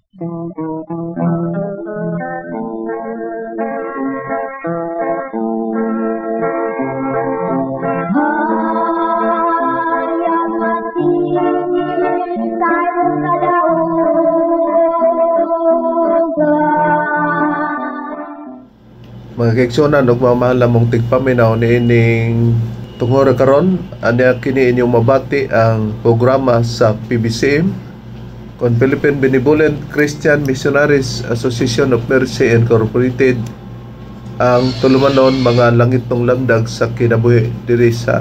Mga kaigsuonan ug mga mahal namong tigpaminaw niining tungora karon, ania kini inyong mabati ang programa sa PBCM kon Philippine Benevolent Christian Missionaries Association of Mercy Incorporated, ang tulumanon Mga Langitnong Lamdag sa Kinabuhi diri sa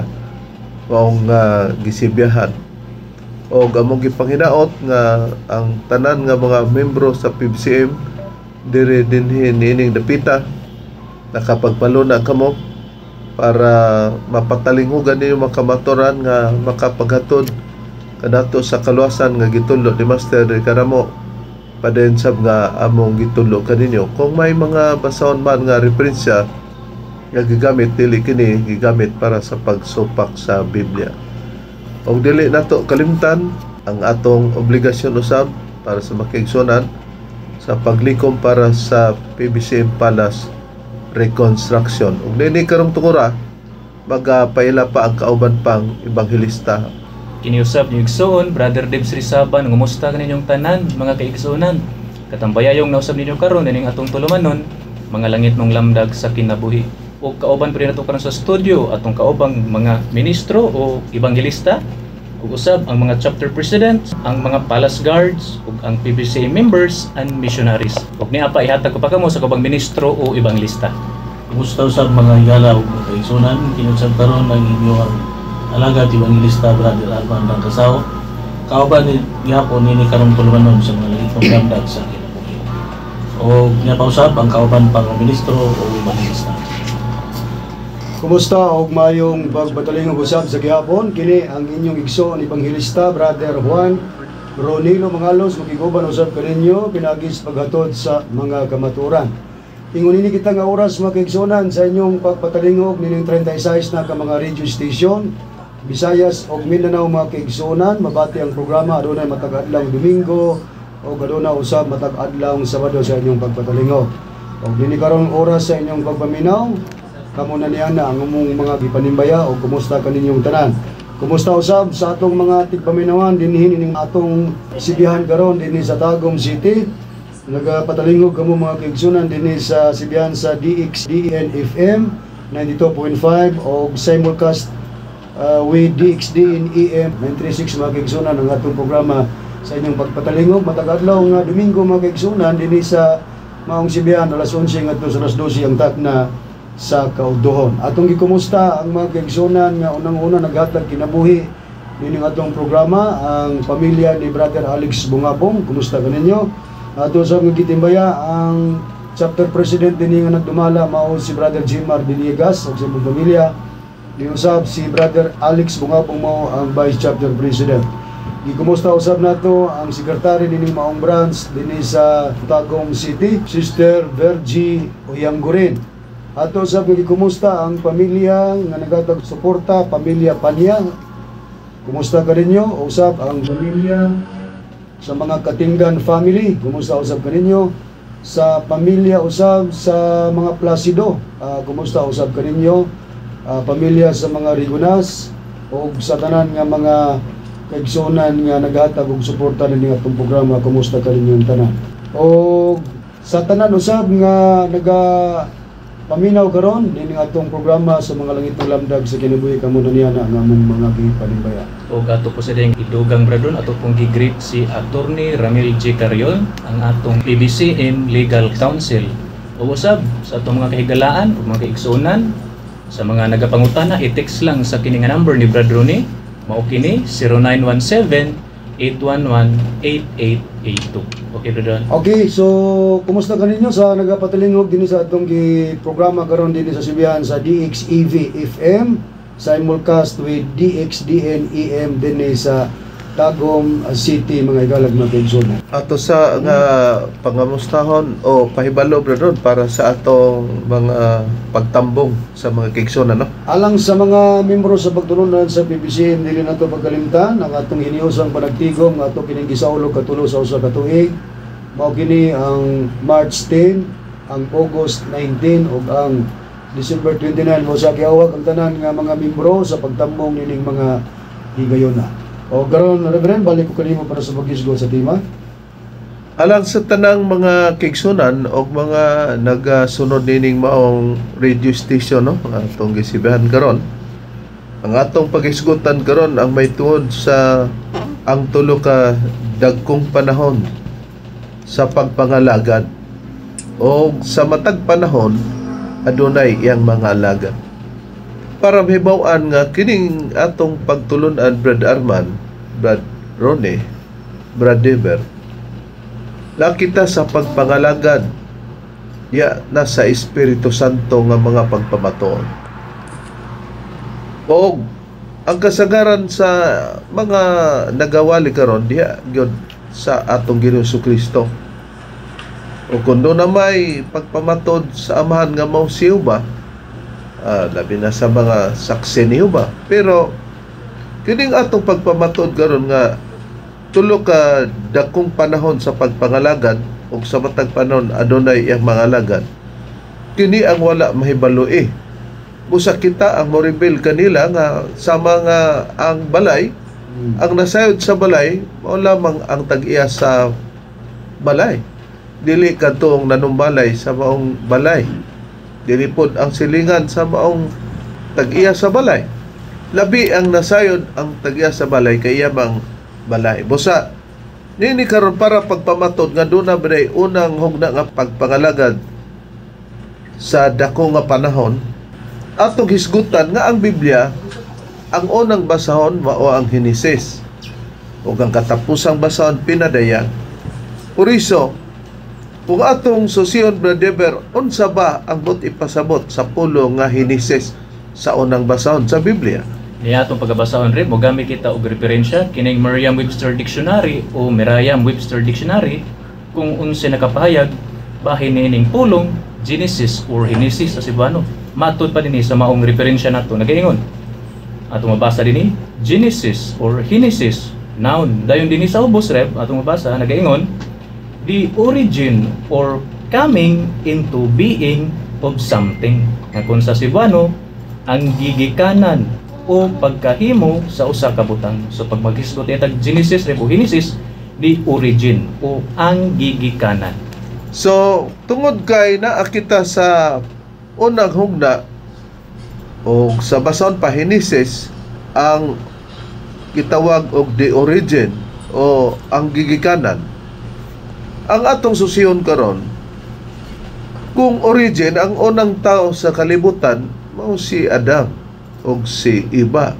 maong gisibyahan. Og among gipanginaot nga ang tanan nga mga membro sa PBCM diri dinhi niining dapita nakapagpaluna kamo para mapatalinghugan ninyo mga kamaturan nga makapaghatod kanato sa kaluwasan nga gitudlo ni Master diri kanamo, padayon sab nga among gitudlo kaninyo. Kung may mga basahon man nga referensya nga gigamit, dili kini gigamit para sa pagsupak sa Biblia. Og dili nato kalimtan ang atong obligasyon usab para sa makiigsunan sa paglikom para sa PBCM Palace reconstruction. Ug nini karong tungura, magapaila pa ang kauban pang ebanghelista. Kini usab inyong igsoon, Brother Debs Rizaba, ngumusta kaninyong tanan, mga kaigsuonan. Katambayayong nausab ninyo karon ining atong tulumanon, Mga Langitnong Lamdag sa Kinabuhi. O kauban pa rin nato karon sa studio atong kaubang mga ministro o ebanghelista, ug usab ang mga chapter presidents, ang mga palace guards, ug ang PBC members and missionaries. Ug niya pa ihatag ko pa kamo sa kaubang ministro o ebanghelista. Kumusta usab, mga higala ug mga kaigsunan? Kini usab karon ang inyong alagad ebanghelista, Brother Arman Rangkasaw. Kauban ni gihapon nini karong tulumanon sa Mga Langitnong Lamdag sa Kinabuhi. O niya pa usab ang kauban pang ministro o ebanghelista. Kumusta og mayong pagpatalingog usab sa gihapon? Kini ang inyong igsoon ebanghelista, Brother Juan Ronilo Mangalos, makiguban usab kaninyo pinaagi sa paghatod sa mga kamaturan. Ingon ini kita nga oras, mga kaigsuonan, sa inyong pagpatalingog nining 36 na ka mga radio station Visayas ug Mindanao. Mga kaigsuonan, mabati ang programa adunay matag adlaw Domingo o aduna usab matag adlaw Sabado sa inyong pagpatalingog. Og nini karon oras sa inyong pagpaminaw, kamo na niya na ang among mga gipanimbaya o kumusta kaninyong tanan. Kumusta usab sa atong mga tigpaminawan dinhi ining atong sibihan karon dinhi sa Tagum City. Nagapatalingog kamo, mga kaigsunan, dinhi sa sibihan sa DXDN FM 92.5 o simulcast with DXDN EM 936, mga kaigsunan, ang atong programa sa inyong pagpatalingog matag adlaw nga Domingo, mga kaigsunan, dinhi sa maong sibihan, alas 11 ngadto sa alas 12 ang takna sa kaugdohon. Atong gikumusta ang mga kaigsunan nga unang-una naghatag kinabuhi nining atong programa, ang pamilya ni Brother Alex Bungabong. Kumusta kaninyo? Ato sa mga gitimbaya ang chapter president dinhi nga nagdumala, mao si Brother Jimar Villegas ug sa imong pamilya. Niusab si Brother Alex Bungabong mao ang vice chapter president. Gikumusta usab nato ang sekretary nining maong branch dinhi sa Tagum City, Sister Virgie Oyanggurin. Ato sa gikumusta ang pamilya nga nagatag suporta, pamilya Panya. Kumusta kaninyo? Usab ang pamilya sa mga Katinggan family. Kumusta usab kaninyo? Sa pamilya usab sa mga Placido. Kumusta usab kaninyo? Pamilya sa mga Rigunas o sa tanan nga mga kaigsuonan nga naghatag og suporta nining atong programa. Kumusta kaninyong tanan? O sa tanan usab nga naga paminaw karon nining atong programa sa Mga Langitnong Lamdag sa Kinabuhi, kamo na niya na ang among mga gipanimbaya. O ato po sa ding idugang bradon, ato pong gi-greet si Attorney Ramil G. Carion, ang atong PBCM Legal Counsel. O usab sa atong mga kahigalaan o mga kaigsuonan, sa mga nagapangutana, i-text lang sa kini nga number ni Brad Ronnie, mao kini 0917 811 8882. Okay, Brad Ron? Okay, so kumusta kaninyo sa nagapatalingog dinhi sa atong gi programa karon dinhi sa sibihan sa DXEV FM simulcast with DXDN EM dinhi sa Tagum City, mga igalag mga kaigsuonan. Ato sa nga pangamustahon o pahibalo, brother, para sa atong mga pagtambong sa mga kaigsuonan, no? Alang sa mga membro sa pagtulunan sa PBCM, dili nato pagkalimtan ang atong hiniusang panagtigom nga ato kining gisaulog katulo sa usa ka tuig. Mao kini ang March 10, ang August 19 ug ang December 29. Mo sa giawag ang tanan nga mga membro sa pagtambong nining mga higayona. O karon, Reverend, balik ko kanimo para sa paghisgot sa tema. Alang sa tanang mga kaigsunan o mga nagasunod nining maong radio station, no, atong gisibihan karon, ang atong paghisgutan karon ang may tuod sa ang tulo ka dagkong panahon sa pagpangalagad o sa matag panahon adunay iyang mga alagad. Para mahibaw-an nga kining atong pagtulun-an, Brad Arman, Brad Rone, Brad Dever, nakita sa pagpangalagad ya na sa Espiritu Santo nga mga pagpamatuod. Og ang kasagaran sa mga nagawali karon diha gyud sa atong Ginoong Kristo. O kung doon na may pagpamatod sa Amahan nga mao si Jehova, labi na sa mga saksi ni Jehova. Pero kining atong pagpamatod karon nga tulo ka dakong panahon sa pagpangalagad ug sa matag panahon adunay iyang mga alagad, kini ang wala mahibalo. Busa kita ang mo-reveal kanila nga sa mga ang balay, ang nasayod sa balay mao lamang ang tag-iya sa balay, dili kadtong nanumbalay sa maong balay, dili pod ang silingan sa maong tag-iya sa balay. Labi ang nasayod ang tag-iya sa balay kay iya mang balay. Busa nini karon para pagpamatod nga duna ba unang hugna nga pagpangalagad sa dako nga panahon, atong hisgutan nga ang Biblia, ang unang basahon mao ang Henesis ug ang katapusang basahon Pinadayag. Puriso kung atong susion, Brother, unsa ba ang but ipasabot sa pulo nga Henesis sa unang basahon sa Biblia? Niya atong pagabasahon rin, mogamit kita og referensya kining Merriam-Webster Dictionary o Merriam-Webster Dictionary kung unsa nakapahayag bahin niining pulong Genesis or Henesis sa Cebuano. Matud pa dinhi sa maong referensya nato nagaingon. Atong mabasa dinhi Genesis or Henesis, noun. Dayon dinhi sa ubos, Reb, atong mabasa nagaingon the origin or coming into being of something. Nga kung sa Cebuano, ang gigikanan o pagkahimo sa usa ka butang. So pag maghisgot tag Genesis, Reb, o Henesis, the origin o ang gigikanan. So, tungod kay naa kita sa unang hugna o sa basahon pa Henesis ang gitawag og the origin o ang gigikanan. Ang atong susiyon karon, kung origin, ang unang tao sa kalibutan mao si Adam og si Eva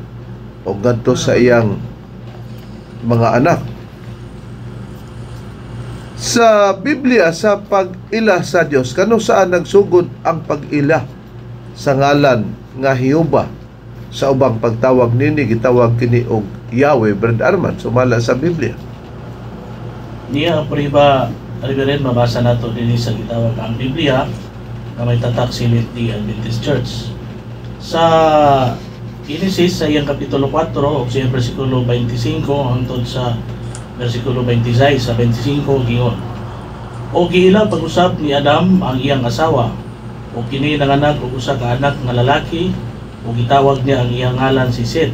o ngadto sa iyang mga anak. Sa Biblia, sa pag-ila sa Dios, kano saan nagsugod ang pag-ila sa ngalan nga Jehova? Sa ubang pagtawag nini, gitawag kini og Yahweh, Brad Arman, sumala sa Biblia. Niya priba, Reverend, mabasa nato dinhi sa gitawag ang Biblia nga may tatak Seventh Day Adventist Church. Sa Genesis sa iyang kapitulo 4 ug sa iyang bersikulo 25 hangtod sa bersikulo 26, sa 25 giingon: "O giila pag-usab ni Adam ang iyang asawa, ug kini nanganak og usa ka anak nga lalaki, ug gitawag niya ang iyang ngalan si Set.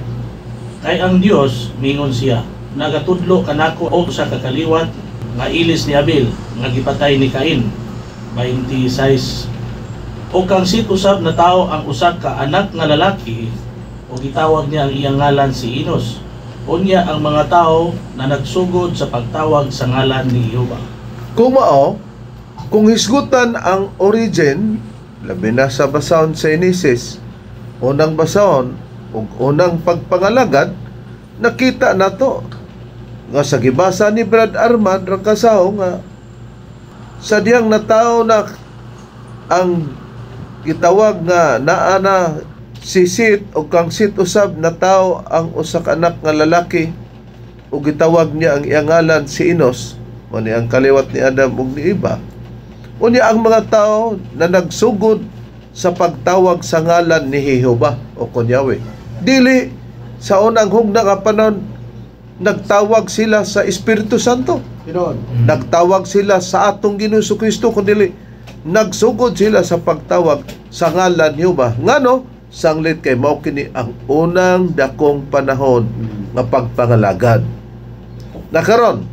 Kay ang Dios mingon siya, nagatudlo kanako og usa ka kaliwat nga ilis ni Abel nga gipatay ni Cain." 26. "O kang Sit usab natawo ang usa ka anak nga lalaki, ug gitawag niya ang iyang ngalan si Enos. Unya ang mga tao na nagsugod sa pagtawag sa ngalan ni Jehova." Kung mao, kung hisgutan ang origin, labi na sa basahon sa Genesis, unang basahon ug unang pagpangalagad, nakita nato nga sa gibasa ni Brad Armand Rangkasaw nga sa diyang natao na ang gitawag nga naa na si Sit, o kang Sit usab natao ang usa ka anak nga lalaki ug gitawag niya ang iyang ngalan si Enos, mao ni ang kaliwat ni Adam ug ni Eva. Unya ang mga tao na nagsugod sa pagtawag sa ngalan ni Jehova o kon Yahweh. Dili sa unang hugna nga panahon nagtawag sila sa Espiritu Santo. Tinuod. Nagtawag sila sa atong Ginoong Kristo, kundi nagsugod sila sa pagtawag sa ngalan ni Jehova. Ngano? Sanglit kay mao kini ang unang dakong panahon nga pagpangalagad. Nakaron,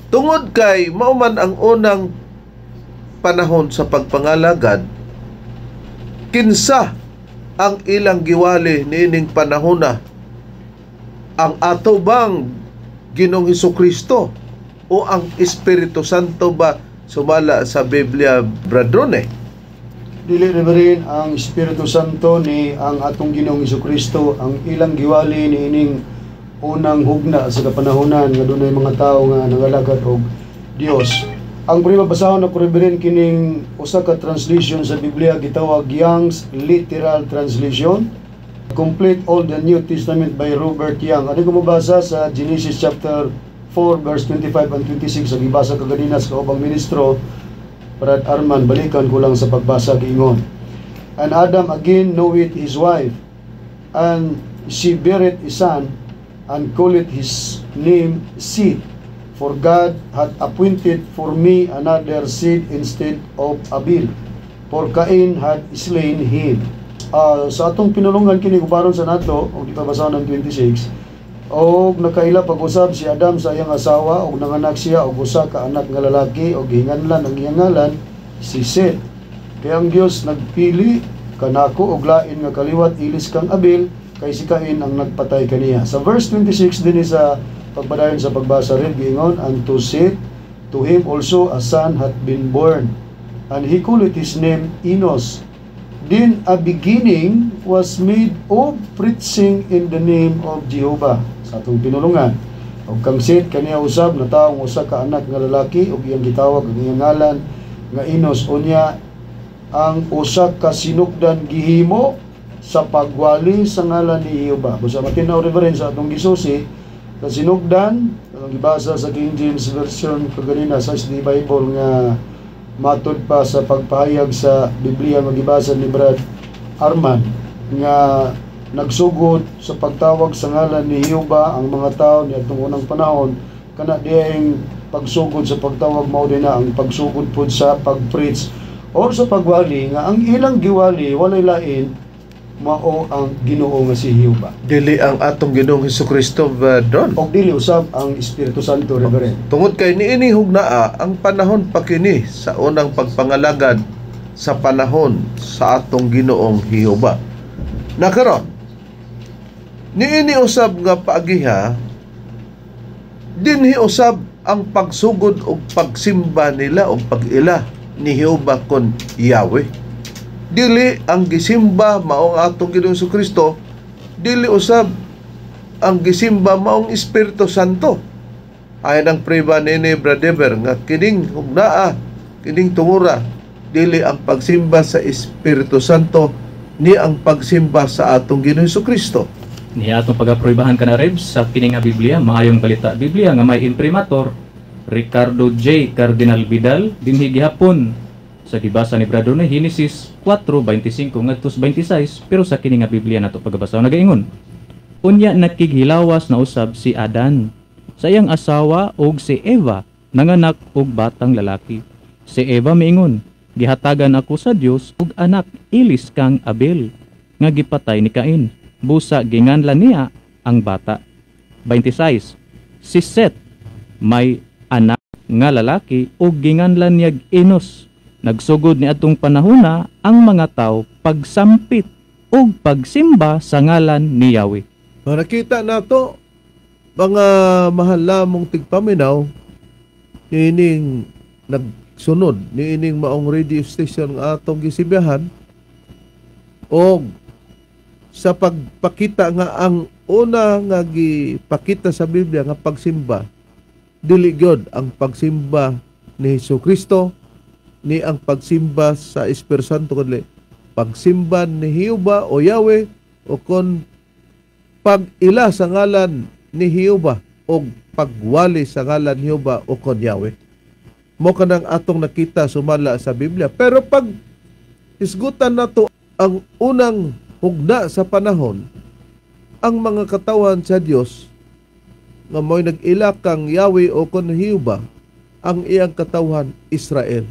tungod kay mao man ang unang panahon sa pagpangalagad, kinsa ang ilang giwali niining panahona? Ang ato bang Ginoong Kristo o ang Espiritu Santo ba sumala sa Biblia, Bradrone? Dili, Reverend, ang Espiritu Santo ni ang atong Ginoong Kristo ang ilang giwali niining unang hugna sa kapanahonan nga dunay mga tawo nga nangalagad og Dios. Ang prima basahon ako, Reverend, kining usa ka translation sa Biblia gitawag Young's Literal Translation. Complete Old and New Testament by Robert Young. Ano ko mabasa sa Genesis chapter 4 verse 25 and 26 ang gibasa kaganina sa kaubang ministro Brad Arman, balikan ko lang sa pagbasa giingon. "And Adam again knoweth his wife, and she beareth a son, and called his name Seth, for God hath appointed for me another seed instead of Abel, for Cain had slain him." Sa atong pinulungan kini gubaron sa nato og di pa basahon ang 26. "Og nakaila pag-usab si Adam sa iyang asawa og nanganak siya og usa ka anak nga lalaki og gihinganlan ang iyang ngalan si Seth. Kay ang Dios nagpili kanako og lain nga kaliwat ilis kang Abel, kay si Cain ang nagpatay kaniya." Sa verse 26 dinhi sa pagbadayon sa pagbasa rin giingon, "And to Seth, to him also a son hath been born, and he called his name Enos. Then a beginning was made of preaching in the name of Jehovah." Sa atong pinulungan. "Og kang Seth kaniya usab natawo og usa ka anak nga lalaki ug iyang gitawag ang iyang ngalan nga Enos. Unya ang usa ka sinugdan gihimo sa pagwali sa ngalan ni Jehova." Busa matinaw, Reverend, sa atong gisusi sa sinugdan ang gibasa sa King James Version kaganina sa SD Bible nga matod pa sa pagpahayag sa Biblia nga gibasa ni Brad Arman nga nagsugod sa pagtawag sa ngalan ni Jehova ang mga tao ni atong unang panahon, kana diyang pagsugod sa pagtawag mao din na ang pagsugod pud sa pag-preach or sa pagwali nga ang ilang giwali walay lain mao ang Ginoo nga si Jehova. Dili ang atong Ginoong Hesukristo, Don. Og dili usab ang Espiritu Santo, Reverend. Tungod kay niini hugnaa ang panahon pa kini sa unang pagpangalagad sa panahon sa atong Ginoong Jehova. Nakaron, niini usab nga paagiha, dinhi usab ang pagsugod og pagsimba nila og pag-ila ni Jehova kon Yahweh. Dili ang gisimba maong atong Ginoong Kristo, dili usab ang gisimba maong Espiritu Santo. Ayon ang priba nini, Brother, nga kining hugnaa, kining tungura, dili ang pagsimba sa Espiritu Santo ni ang pagsimba sa atong Ginoong Kristo. Niya atong pagaprobahan ka na, Rebs, sa kini nga Biblia, Maayong Balita Biblia nga may imprimatur Ricardo J. Cardinal Vidal, dinhi gihapon sa gibasa ni Brother na Genesis 4:25 ngadto 26, pero sa kini nga Biblia nato pagabasa nagaingon, "Unya nakighilawas na usab si Adan sa iyang asawa ug si Eva nanganak og batang lalaki. Si Eva miingon, 'Gihatagan ako sa Dios og anak ilis kang Abel nga gipatay ni Cain.' Busa ginganlan niya ang bata." 26. "Si Seth may anak nga lalaki ug ginganlan niya Enos. Nagsugod ni atong panahona ang mga tao pagsampit ug pagsimba sa ngalan ni Yahweh." Nakita nato, mga mahal lamong tigpaminaw, niining nagsunod niining maong radio station nga atong gisibihan og sa pagpakita nga ang una nga gipakita sa Biblia nga pagsimba dili gyud ang pagsimba ni Hesus Kristo ni ang pagsimba sa Espiritu Santo, kundi pagsimba ni Jehova o Yahweh o kon pag-ila sa ngalan ni Jehova o pagwali sa ngalan ni Jehova o kon Yahweh. Mo kanang atong nakita sumala sa Biblia. Pero pag isgutan nato ang unang hugna sa panahon, ang mga katawan sa Dios nga mo'y nag-ila kang Yahweh o kon Jehova ang iyang katawhan Israel.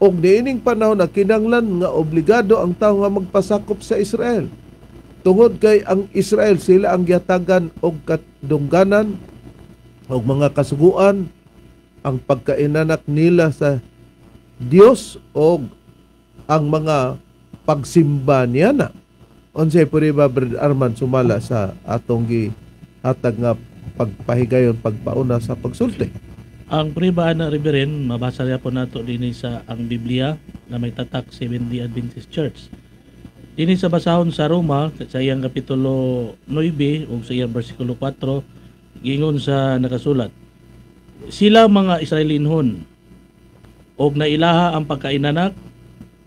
Og niining panahon na kinanglan nga obligado ang tao nga magpasakop sa Israel. Tungod kay ang Israel sila ang gihatagan og kadungganan og mga kasuguan, ang pagkainanak nila sa Dios og ang mga pagsimba niya na. Unsay puriba, Brad Arman, sumala sa atong gihatag nga pagpahigayon, pagpauna sa pagsulti? Ang priba na, Reverend, mabasa niya po nato dinhi sa ang Biblia na may tatak Seventh-day Adventist Church. Dinhi sa basahon sa Roma sa iyang kapitulo 9 ug sa iyang bersikulo 4, gingon sa nakasulat: "Sila mga Israelinhon og nailaha ang pagkainanak,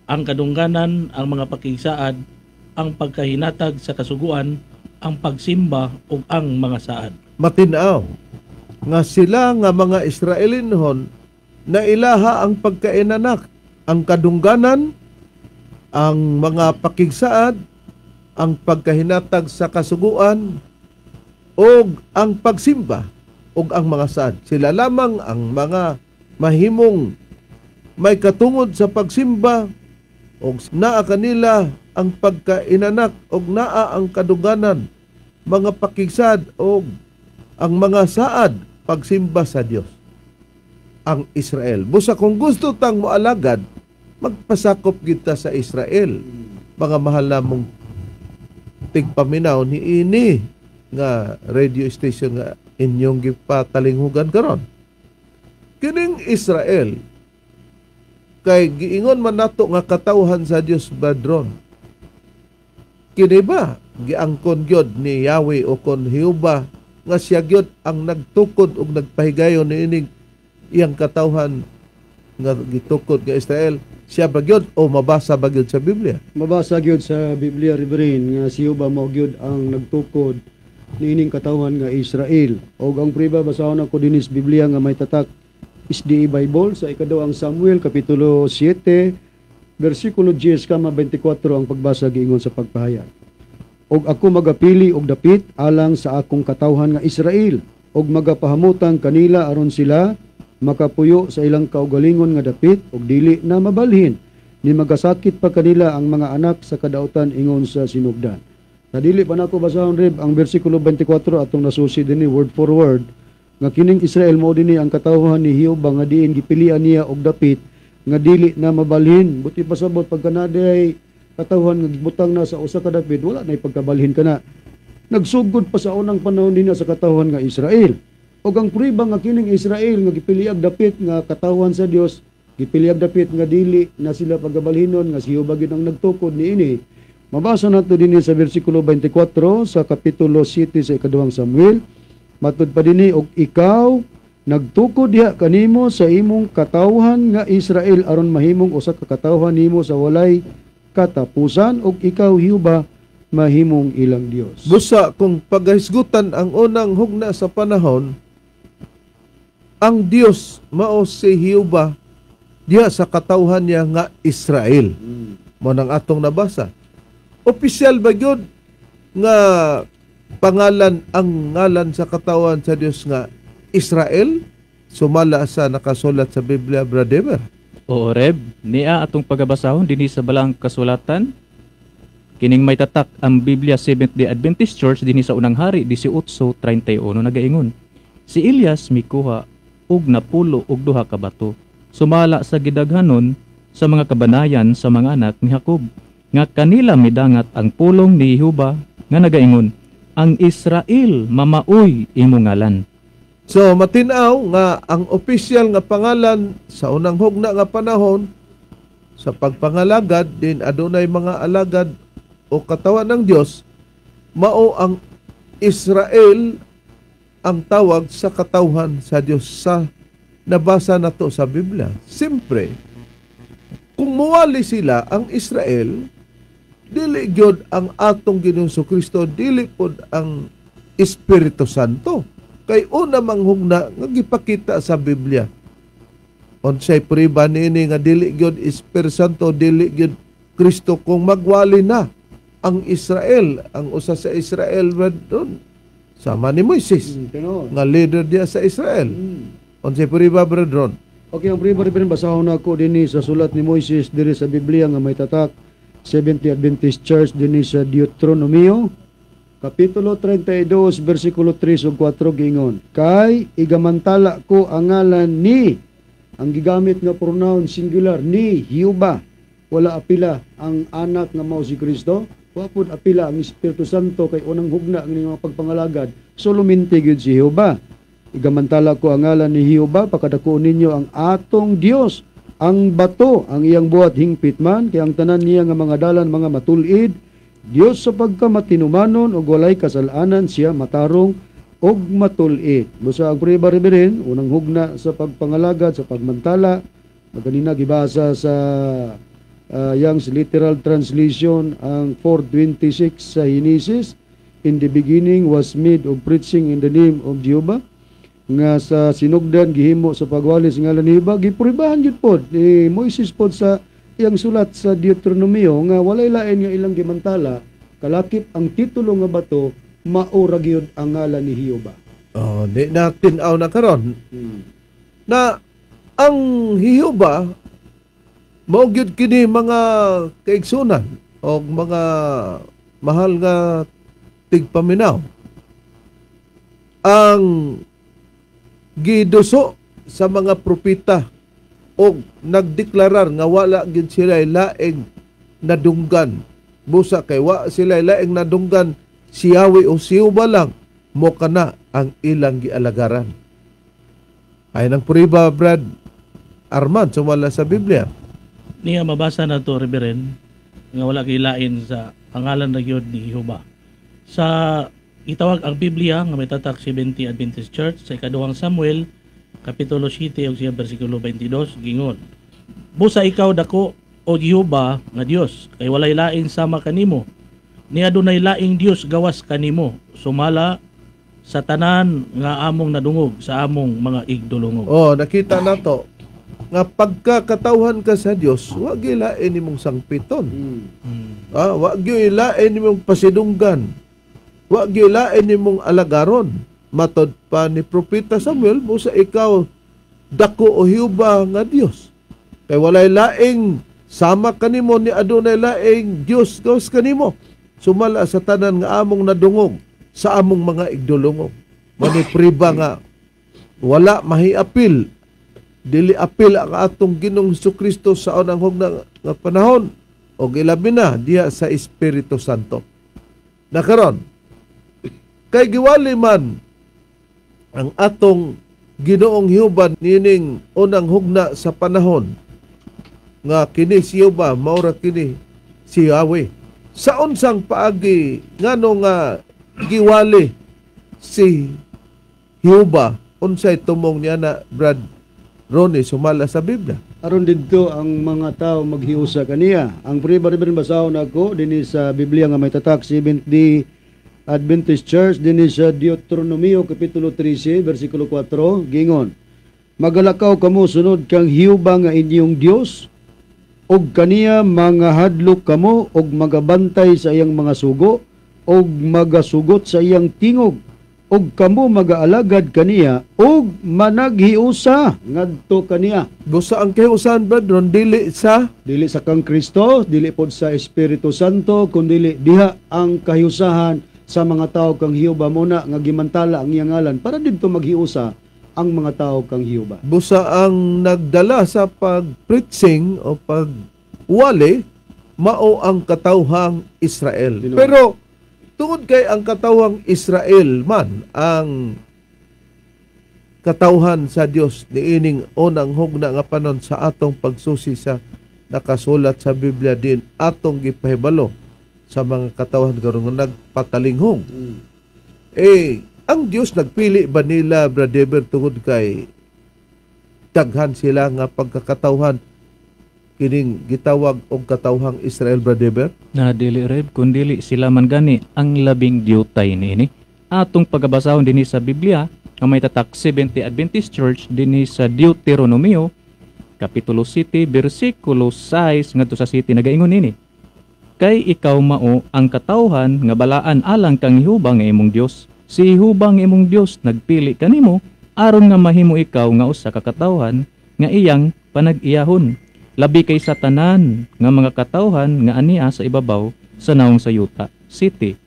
ang kadungganan, ang mga pakigsaad, ang pagkahinatag sa kasuguan, ang pagsimba ug ang mga saad." Matinaw nga sila nga mga Israelinhon na ilaha ang pagkainanak, ang kadungganan, ang mga pakigsaad, ang pagkahinatag sa kasuguan, ug ang pagsimba, ug ang mga saad. Sila lamang ang mga mahimong may katungod sa pagsimba, ug naa kanila ang pagkainanak, ug naa ang kadungganan, mga pakigsaad, ug ang mga saad, pagsimba sa Dios. Ang Israel. Busa kung gusto tang moalagad, magpasakop kita sa Israel. Mga mahal namong tigpaminaw ni ini nga radio station nga inyong gipatalinghugan karon. Kining Israel kay giingon man nato nga katawhan sa Dios, Badron. Kini ba giangkon gyud ni Yahweh o kon Jehova nga siya gyud ang nagtukod og nagpahigayon niining iyang katawhan nga gitukod nga Israel? Siya ba gyud o mabasa ba gyud sa Biblia? Mabasa gyud sa Biblia, Reverend, nga si Jehova mao gyud ang nagtukod niining katawhan nga Israel. Og ang priba, basahon ako dinhi sa Biblia nga may tatak SDA Bible sa ikaduhang Samuel kapitulo 7 bersikulo 10 kama 24 ang pagbasa, giingon sa pagpahayag: "Og ako magapili og dapit alang sa akong katawhan nga Israel og magapahamutang kanila aron sila makapuyo sa ilang kaugalingon nga dapit og dili na mabalhin ni magasakit pa kanila ang mga anak sa kadautan ingon sa sinugdan." Sa dili pa nako basahon, Reb, ang bersikulo 24, atong nasusi dinhi word for word nga kining Israel mao dinhi ang katawhan ni Jehova nga diin gipilian niya og dapit nga dili na mabalhin. Buti pasabot, pagka naday katawhan nga gibutang na sa usa ka dapit, wala na pagkabalhin ka na. Nagsugod pa sa unang panahon dinha sa katawhan nga Israel. Og ang prueba nga kining Israel nga gipiliag dapit nga katawhan sa Dios, gipiliag dapit nga dili na sila pagabalhinon, nga si Jehova gyud ang nagtukod niini, mabasa nato dinhi sa bersikulo 24 sa kapitulo 7 sa ikaduhang Samuel. Matud pa dinhi, "Og ikaw nagtukod diha kanimo sa imong katawhan nga Israel aron mahimong usa ka katawhan nimo sa walay katapusan, ug ikaw, Jehova, mahimong ilang Dios." Busa kung paghisgutan ang unang hugna sa panahon, ang Dios mao si Jehova diha sa katawhan niya nga Israel. Mo nang atong nabasa. Opisyal ba gyud nga pangalan ang ngalan sa katawan sa Dios nga Israel sumala sa nakasulat sa Biblia, Brother? Oo, Reb. Nia atong pagabasahon dinhi sa balaang kasulatan. Kining may tatak ang Biblia Seventh-day Adventist Church dinhi sa Unang Hari 18:31 nagaingon: "Si Elias mikuha og napulo og duha ka bato sumala sa gidaghanon sa mga kabanayan sa mga anak ni Jacob nga kanila midangat ang pulong ni Jehova nga nagaingon, 'Ang Israel mamaoy imong ngalan.'" So matinaw nga ang opisyal nga pangalan sa unang hugna nga panahon sa pagpangalagad din adunay mga alagad o katawan ng Dios, mao ang Israel ang tawag sa katawhan sa Dios sa nabasa nato sa Biblia. Siyempre, kung muwali sila ang Israel, dili gyud ang atong Ginoong Kristo, dili pod ang Espiritu Santo. Kay una mang hugna nga gipakita sa Biblia. Unsay priba niini nga dili gyud Espiritu Santo, dili gyud Kristo kung magwali na ang Israel, ang usa sa Israel doon? Sama ni Moises nga leader diya sa Israel. Unsay prueba, Brother Ron? Okay, ang prueba rin, basahon nako dinhi sa sulat ni Moises diri sa Biblia nga may tatak Seventh Adventist Church, dinhi sa Deuteronomio kapitulo 32 bersikulo 3 ug 4, giingon, "Kay igamantala ko ang ngalan ni," ang gigamit nga pronoun singular, "ni Jehova." Wala apila ang anak nga mao si Kristo, wa pud apila ang Espiritu Santo, kay unang hugna ang inyong pagpangalagad solomente gyud si Jehova. "Igamantala ko ang ngalan ni Jehova, pakadakuon ninyo ang atong Dios, ang bato, ang iyang buhat hingpit man, kay ang tanan niya nga mga dalan mga matulid, Dios sa pagkamatinumanon ug walay kasalanan siya, matarong ug matul-id." Busa ang prueba, Reverend, unang hugna sa pagpangalagad, sa pagmantala, maganina gibasa sa Young's Literal Translation ang 4:26 sa Genesis, "In the beginning was made of preaching in the name of Jehovah," nga sa sinugdan gihimo sa pagwali sa ngalan ni Jehovah. Gipruebahan gyud pod ni Moises pod sa iyang sulat sa Deuteronomio nga walay lain nga ilang gimantala kalakip ang titulo nga bato, mao ra gyud ang ngalan ni Jehovah. Oh, di na tin-aw na karon na ang Jehova mao gyud kini, mga kaigsunan o mga mahal nga tigpaminaw, ang giduso sa mga propeta og nagdeklarar nga wala gyud sila laing nadunggan. Busa kay wa sila laing nadunggan, si Yahweh o si Jehovah lang mo kana ang ilang gialagaran. Ay nang prueba, Brad Armand, sumala sa Biblia. Niya mabasa na to, Reverend, nga wala kay lain sa pangalan na gyud ni Jehova. Sa itawag ang Biblia nga may tatak 70 Adventist Church sa ikaduhang Samuel kapitulo 7 ug siya bersikulo 22, gingon, "Busa ikaw dako, o Jehova nga Dios, kay walay laing sama kanimo, ni adunay laing Dios gawas kanimo, sumala sa tanan nga among nadungog sa among mga igdulungog." Oh, nakita nato nga pagkakatawhan ka sa Dios, wa gyud lain nimong sangpiton. Ah, wa gyud lain nimong pasidunggan. Wa gyud lain nimong alagaron. Matod pa ni Propeta Samuel, busa ikaw dako, o Jehova nga Dios, kay walay laing sama kanimo, ni adunay laing Dios gawas kanimo, sumala sa tanan nga among nadungog sa among mga igdulungog. Mani priba nga wala mahiapil, dili apil ang atong Ginoong Kristo sa unang hugna nga panahon o ilabi na diha sa Espiritu Santo. Na karon kay giwali man ang atong Ginoong Jehova nining unang hugna sa panahon nga kini si Jehova maura kini si Yahweh. Sa unsang paagi, ngano nga giwali si Jehova, unsay tumong niya na, Brad Ronnie, sumala sa Biblia? Aron didto ang mga tao maghiusa kaniya. Ang prueba rin, basahon nako dinhi sa Biblia nga may tatak Seventh Day Adventist Church dinhi sa Deuteronomio kapitulo 13 bersikulo 4, gingon, "Magalakaw kamo sunod kang Jehova nga inyong Dios ug kaniya mangahadlok kamo ug magabantay sa iyang mga sugo ug magasugot sa iyang tingog ug kamo magaalagad kaniya ug managhiusa ngadto kaniya." Busa ang kahiusan, Brad Ron, dili sa Dili sa kang Kristo, dili pod sa Espiritu Santo, kundili diha ang kahiusahan sa mga tao kang Jehova, muna nga gimantala ang iyang ngalan para didto maghiusa ang mga tao kang Jehova. Busa ang nagdala sa pag-preaching o pagwali mao ang katawhang Israel. Tinuod. Pero tungod kay ang katawhang Israel man ang katawhan sa Dios niining unang hugna nga panon sa atong pagsusi sa nakasulat sa Biblia din atong gipahibalo sa mga katawhan karon nga nagpatalinghong. Eh, ang Dios nagpili ba nila, Brother, tungod kay daghan sila nga pagkakatawhan kining gitawag og katawhang Israel, Brother? Na dili, Rev, kundili sila man gani ang labing diutay niini. Atong pagabasahon dinhi sa Biblia nga may tatak 70 Adventist Church dinhi sa Deuteronomio kapitulo 7 bersikulo 6 ngadto sa 7, nagaingon nini, "Kay ikaw mao ang katawhan nga balaan alang kang Jehova nga imong Dios. Si Jehova ang imong Dios nagpili kanimo aron nga mahimo ikaw nga usa ka katawhan nga iyang panag-iyahon, labi kaysa tanan nga mga katawhan nga ania sa ibabaw sa nawong sa yuta. City.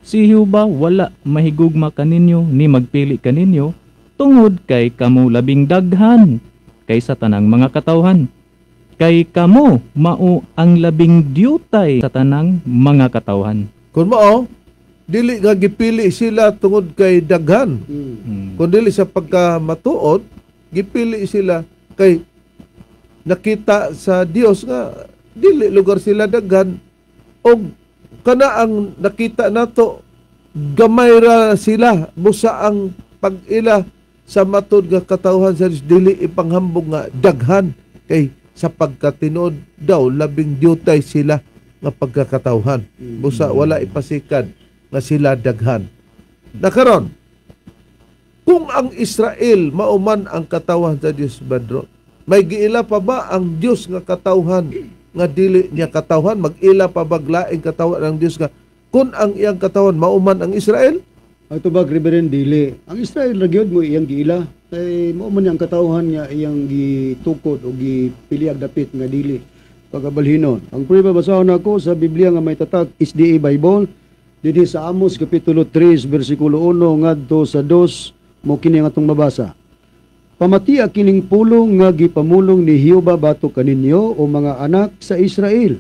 Si Jehova wala mahigugma kaninyo ni magpili kaninyo tungod kay kamo labing daghan kaysa tanang mga katawhan. Kay kamo mao ang labing diyutay sa tanang mga katawhan. Kung mao, dili nga gipili sila tungod kay daghan. Kung dili sa pagkamatuod, gipili sila kay nakita sa Dios nga dili lugar sila daghan, og kana ang nakita nato gamay ra sila, busa ang pag-ila sa matud nga katawhan sa Dios dili ipanghambog nga daghan, kay sa pagkatinuod daw labing diyutay sila nga pagkakatawhan. Busa wala ipasikad nga sila daghan. Nakaron, kung ang Israel mauman ang katawhan sa Dios, Badro, may giila pa ba ang Dios nga katawhan nga dili niya katawhan? Mag-ila pa ba laing katawhan ang Dios nga kung ang iyang katawhan mauman ang Israel? Ato ba, Reverend, dili. Ang Israel ra gyud mo iyang giila. Kay mao man ang katawhan nga iyang gitukod o gipiliag dapit nga dili pagabalhinon. Ang prueba, basahon nako sa Biblia nga may tatak SDA Bible dinhi sa Amos kapitulo 3 bersikulo 1 ngadto sa 2, mo kini ang atong mabasa. Pamatia kining pulong nga gipamulong ni Jehova batok kaninyo, o mga anak sa Israel,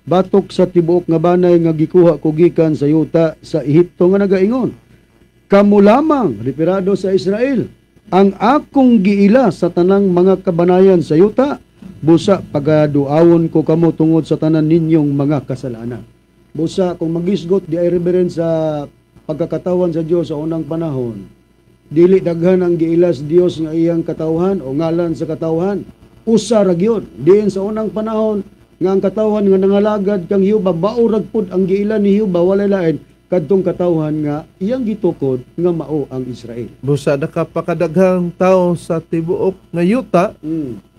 batok sa tibuok nga banay nga gikuha ko gikan sa yuta sa Ehipto nga nagaingon. Kamo lamang, referado sa Israel, ang akong giila sa tanang mga kabanayan sa yuta, busa pagaduawon ko kamo tungod sa tanan ninyong mga kasalanan. Busa kung magisgot di ay, Reverend, sa pagkakatawan sa Dios sa unang panahon, dili daghan ang giilas Dios nga iyang katawhan o ngalan sa katawhan. Usa ra gyud. Diin sa unang panahon nga ang katawhan nga nangalagad kang Jehova, bao rag pud ang giila ni Jehova, walay lain kadtong katawhan nga iyang gitukod nga mao ang Israel. Busa nakapakadaghang tao sa tibuok nga yuta,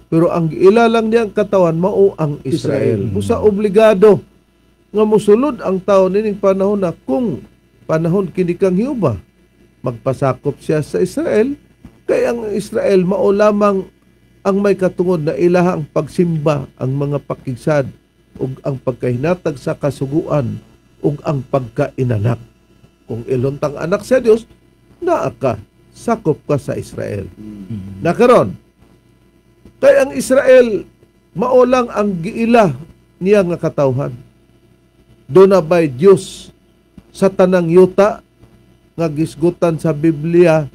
pero ang giila lang niyang katawan mao ang Israel. Israel. Busa obligado nga mosulod ang tao nining panahon na kung panahon kini kang Jehova, magpasakop siya sa Israel, kay ang Israel mao lamang ang may katungod na ilaha ang pagsimba, ang mga pakigsad ug ang pagkahinatag sa kasuguan ug ang pagkainanak. Kung iluntang anak sa Dios, naa ka, sakop ka sa Israel. Nakaron, kay ang Israel mao lang ang giila niya nga katawhan. Duna bay Dios sa tanang yuta nga gisgutan sa Biblia,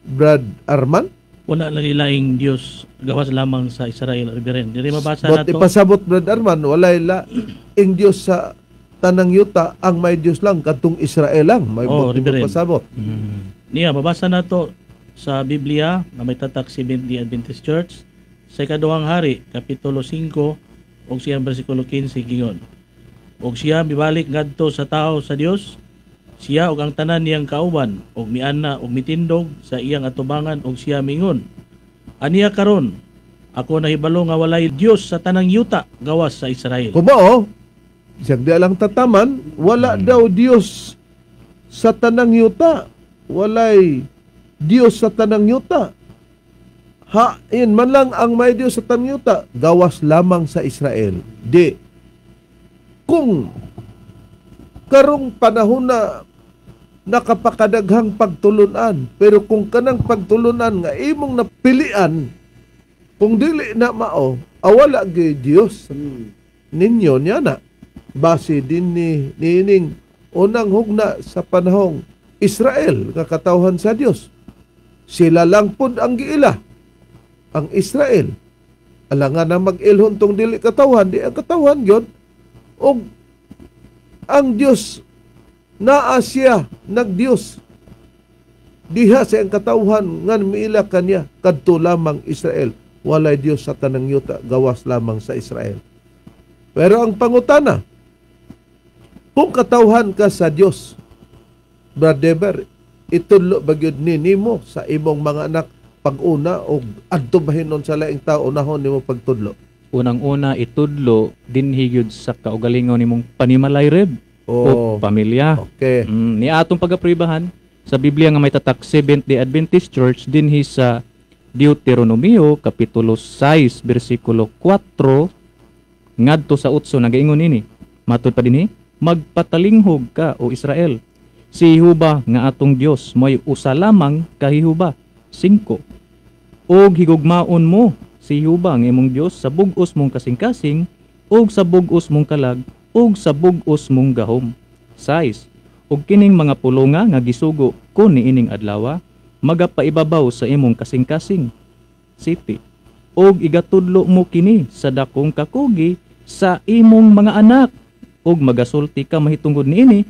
Brad Arman? Wala lagi laing Dios gawas lamang sa Israel, Reverend. Diri mabasa But nato. ipasabot, Brad Arman, walay laing Dios sa tanang yuta, ang may Dios lang kadtong Israel lang. May Oh, but Reverend. ipasabot. Niya mabasa nato sa Biblia nga may tatak Seventh-day Adventist Church sa ikaduhang hari kapitulo 5 ug siyang bersikulo 15 giingon. Og siya mibalik ngadto sa tao sa Dios, siya ug ang tanan niyang kauban, ug miana ug mitindog sa iyang atubangan, ug siya mingon: "Aniya karon ako nahibalo nga walay Dios sa tanang yuta gawas sa Israel." Kumao, siyang di lang tataman, wala daw Dios sa tanang yuta. Walay Dios sa tanang yuta. Hain man lang ang may Dios sa tanang yuta, gawas lamang sa Israel. Di, kung karong panahon na nakapakadaghang pagtulunan, pero kung kanang pagtulunan nga imong napilian, kung dili na mao, awala gyud Dios ninyo niya na. Base din ni niining unang hugna sa panahong Israel nga katawhan sa Dios. Sila lang pud ang giila, ang Israel. Alangan na mag-ilhon tong dili katawhan, di ang katawhan gyud. Og ang Dios naa siya nagdiyos diha sa iyang katawhan nga miila kaniya kadto lamang Israel. Walay Dios sa tanang yuta gawas lamang sa Israel. Pero ang pangutana, kung katawhan ka sa Dios, Brad Dever, itudlo ba gyud ni nimo sa imong mga anak pag-una o adto ba hinon sa laing tao unahon nimo pagtudlo? Unang-una itudlo dinhi gyud sa kaugalingon nimong panimalay, Reb, o Oh, pamilya. okay. Ni atong pagapribahan Sa Biblia nga may tatak Seventh Day Adventist Church dinhi sa Deuteronomio kapitulo 6 bersikulo 4 ngadto sa 8 nagaingon ini. Matud pa dinhi, magpatalinghog ka, o Israel. Si Jehova nga atong Dios mo'y usa lamang ka Jehova. 5. Og higugmaon mo si Jehova ang imong Dios sa bug-os mong kasing-kasing ug sa bug-os mong kalag ug sa bug-os mong gahom. 6. Ug kining mga pulonga nga gisugo ko niining adlaw magapaibabaw sa imong kasing-kasing. 7. Og igatudlo mo kini sa dakong kakugi sa imong mga anak ug magasulti ka mahitungod niini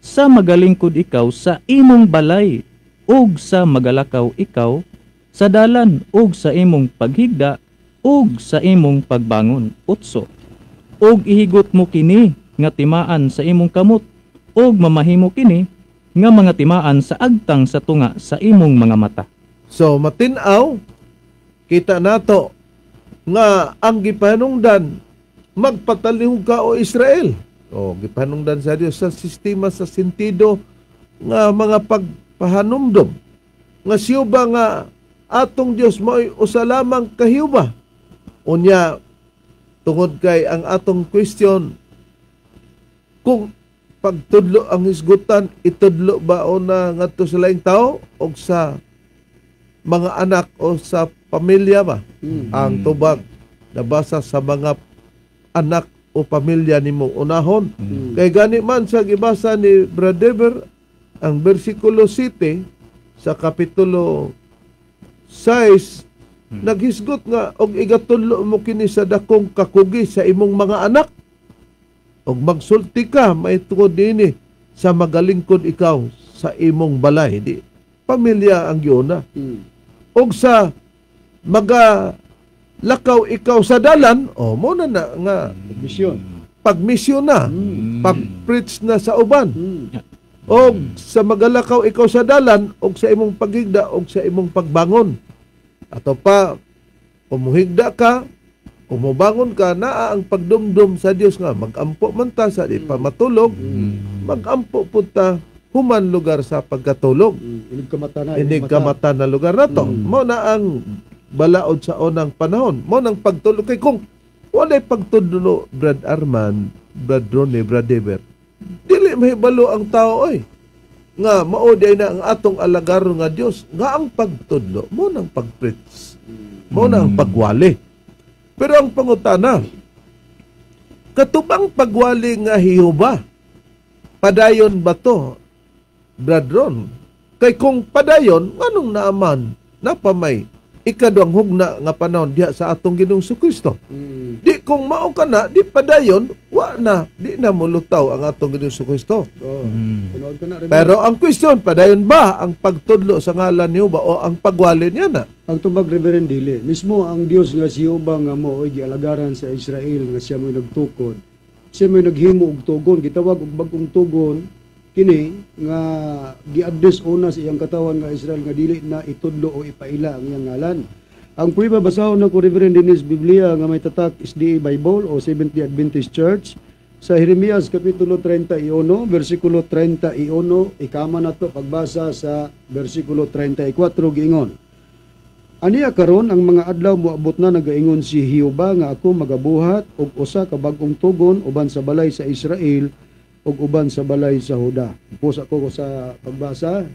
sa magalingkod ikaw sa imong balay ug sa magalakaw ikaw sa dalan ug sa imong paghigda ug sa imong pagbangon. 8. Ug ihigot mo kini nga timaan sa imong kamot ug mamahimo kini nga mga timaan sa agtang sa tunga sa imong mga mata. So matin-aw kita nato nga ang gipanungdan, magpatalihog ka, o Israel. O gipanungdan sa Dios sa sistema, sa sentido nga mga pagpahanumdom nga siyo ba nga atong Dios mo'y usa lamang ka Jehova. Unya tungod kay ang atong question kung pagtudlo ang hisgutan, itudlo ba o na ngadto sa laing tao o sa mga anak o sa pamilya ba? Ang tubag, nabasa sa mga anak o pamilya nimo unahon. Kay gani man sa gibasa ni Brother Dever ang bersikulo 7 sa kapitulo 6, naghisgot nga og igatudlo mo kini sa dakong kakugi sa imong mga anak og magsulti ka mahitungod dinhi sa magalingkod ikaw sa imong balay, di pamilya ang giuna, og sa maga lakaw ikaw sa dalan, o mo na na nga Misyon. Pagmisyon na, pag-preach na sa uban, og sa magalakaw ikaw sa dalan og sa imong paghigda og sa imong pagbangon. Ato pa, kung muhigda ka, kung mubangon ka, naa ang pagdumdum sa Dios nga magampo man ta sa di pa matulog, magampo pud ta human lugar sa pagkatulog. Inig kamata na. Inig kamata na lugar na to. Mo na ang balaod sa unang panahon. Mo nang pagtulog. Kay kung walay pagtudlo, Brad Arman, Brad Ronnie, Brad Dever, dili mahibalo ang tao oy nga mao di na ang atong alagaron nga Dios nga ang pagtudlo mo nang pagpreach, mo na ang pagwali. Pero ang pangutana, katubang pagwali nga Jehova, padayon ba to, Brad Ron? Kay kung padayon, nganong naaman napamay ikaduhang hugna nga panahon diha sa atong Ginoong Kristo? Di kung mao ka na, di padayon, wa na, di na mulutaw ang atong Ginoong Kristo. Oh. Tinuod ka na, Remy. Pero ang question, padayon ba ang pagtudlo sa ngalan niyo ba o ang pagwali niya na? Ang tubag, Reverend, dili. Mismo ang Dios nga si Jehova nga mo oy gialagaran sa Israel nga siya mo'y nagtukod. Siya mo'y naghimo og tugon, gitawag og bag-ong tugon kini nga gi-address una sa iyang katawan nga Israel nga dili na itudlo o ipaila ang iyang ngalan. Ang prueba, basahon nako, Reverend Dennis, Biblia nga may tatak SDA Bible o Seventh Day Adventist Church sa Jeremias kapitulo 31 bersikulo 31, ikama na to pagbasa sa bersikulo 34. Giingon: "Aniya karon ang mga adlaw moabot na, nagaingon si Jehova, nga ako magabuhat og usa ka bag-ong tugon uban sa balay sa Israel ug uban sa balay sa Juda." Pus ako sa pagbasa